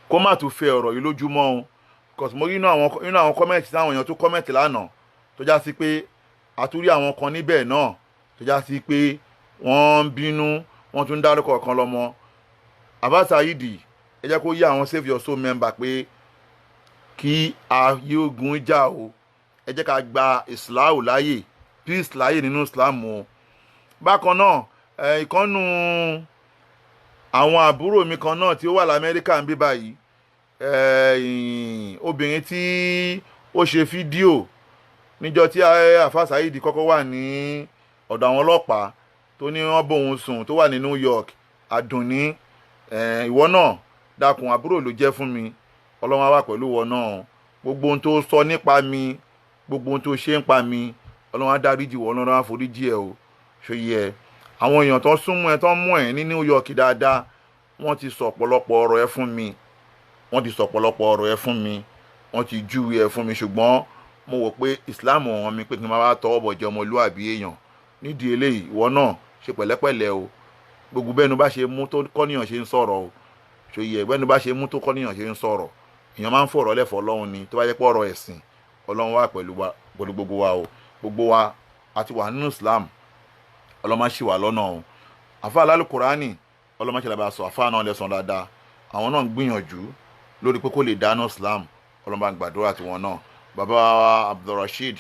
Speaker 1: kó má tún fẹ́ ọ̀rọ̀ yìí lójúmọ́ o, because mo rí inú àwọn comment táwọn èèyàn tó comment lánàá, tó já sí pé àtúrí àwọn kan níbẹ̀ náà tó já sí pé Wọ́n ń bínú, wọ́n tún ń dárúkọ ọ̀kan lọ́mọ Abba Saheed. Ẹ jẹ́ kó yé àwọn Save Your Soul member pé kí ayé ogun jà o. Ẹ jẹ́ ká gba Islam láàyè, peace láàyè nínú Islam o. Bákan náà, ìkànnù àwọn àbúrò mi kan náà tí ó wà lamẹ́ríkà ń bí báyìí, obìnrin tí ó ṣe fídíò níjọ́ tí Àfáà Saheed kọ́kọ́ wà ní ọ̀dọ̀ àwọn ọlọ́pàá, tó ní wọ́n bóun sùn, tó wà ní New York, Àdùnní, ìwọ náà dákun, àbúrò ló jẹ́ fún mi. Ọlọ́run á wà pẹ̀lú ìwọ náà. Gbogbo ohun tó sọ nípa mi, gbogbo ohun tó ṣe ń pa mi, Ọlọ́run á dáríjì wọ, Ọlọ́run á foríjì ẹ o. Ṣòye ẹ, àwọn èèyàn tó súnmọ́ ẹ, tó ń mú ẹ ní New York dáadáa, wọ́n ti sọ ọ̀pọ̀lọpọ̀ ọ̀rọ̀ ẹ fún mi, wọ́n ti sọ ọ̀pọ̀lọpọ̀ ọ̀rọ̀ ẹ fún mi, wọ́n ti júwe ẹ fún mi. Ṣùgbọ́n mo wò pé Islam ọ̀hún mi pé kí n máa wá tọwọ́ bọ̀ jẹ́ ọmọlúàbí èèyàn. Nídìí eléyìí, ìwọ náà ṣe pẹ̀lẹ́pẹ̀lẹ́ o. Gbogbo bẹ́ẹ̀ ni bá ṣe mú tó kọ́níyàn ṣe ń sọ̀rọ̀ o. Ṣòye ẹ̀, bẹ́ẹ̀ ni bá ṣe mú tó kọ́níyàn ṣe ń sọ̀rọ̀. Èèyàn máa ń fọ̀rọ̀ lẹ́fọ̀ọ́ Ọlọ́run ni. Tó bá jẹ́ pé ọ̀rọ̀ ẹ̀sìn, Ọlọ́run wà pẹ̀lú wa, pẹ̀lú gbogbo wa o. Gbogbo wa a ti wà nínú Islam. Ọlọ́run má ṣì wá lọ́nà o. Àfa alálùkùránì, Ọlọ́run má ṣe làbà sọ àfa náà lẹ́sàn dáadáa. Àwọn náà ń gbìyànjú lórí pé kó lè dáná Islam. Ọlọ́run bá ń gbàdúrà tiwọn náà. Bàbá wa Abdulrasheed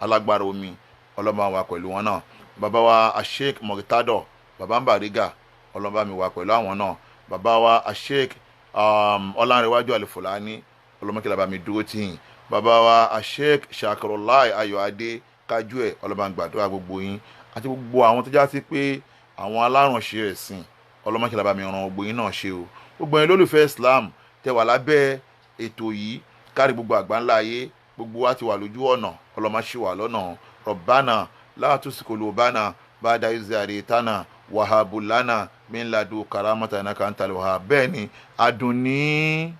Speaker 1: Alágbára Omi, Ọlọ́run bá wà pẹ̀lú wọn náà. Bàbá wa Asheik Murtado, bàbá ń Bàrígà, Ọlọ́run bá mi wà pẹ̀lú àwọn náà. Bàbá wa Asheik Ọlánrewájú Àlùfùlání, ọlọ́mọkìlá bá mi dúró tì yín. Bàbá wa Asheik Shakirullah Ayọ̀adé Kájú ẹ̀, Ọlọ́mọ gbàdúrà gbogbo yín àti gbogbo àwọn tó já sí pé àwọn alárànṣe ẹ̀sìn. Ọlọ́mọkìlá bá mi ràn gbogbo yín náà ṣe o. Gbogbo yín lólùfẹ́ Islam tẹ wà lábẹ́ ètò yìí kárí gbogbo àgbáńlá ayé, gbogbo wa ti wà lójú ọ̀nà. Ọlọ́mọ ṣì wà lọ́nà. ربنا لا تزغ قلوبنا بعد إذ هديتنا وهب لنا من لدنك رحمة إنك أنت الوهاب. Bẹ́ẹ̀ ni, Àdùnní,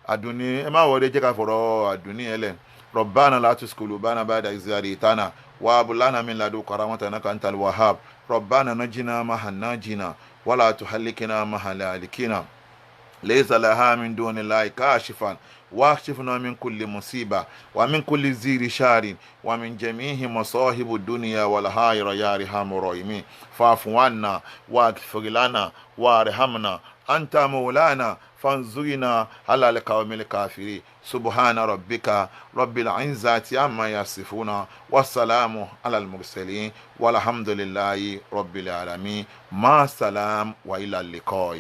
Speaker 1: Àdùnní, ẹ má wọlé, jẹ́ ká fọ̀rọ̀ Àdùnní ẹ lẹ̀. ربنا لا تزغ قلوبنا بعد إذ هديتنا وهب لنا من لدنك رحمة إنك أنت الوهاب. ربنا نجنا مع الناجين ولا تهلكنا مع الهالكين. ليس لها من دون الله كاشفا. واكشفنا من كل مصيبة ومن كل زير شار ومن جميع مصاهب الدنيا والآخرة يا أرحم الراحمين. فاعف عنا واغفر لنا وارحمنا، أنت مولانا، فانصرنا على القوم الكافرين. سبحان ربك رب العزة عما يصفون والسلام على المرسلين والحمد لله رب العالمين. مع السلام وإلى اللقاء.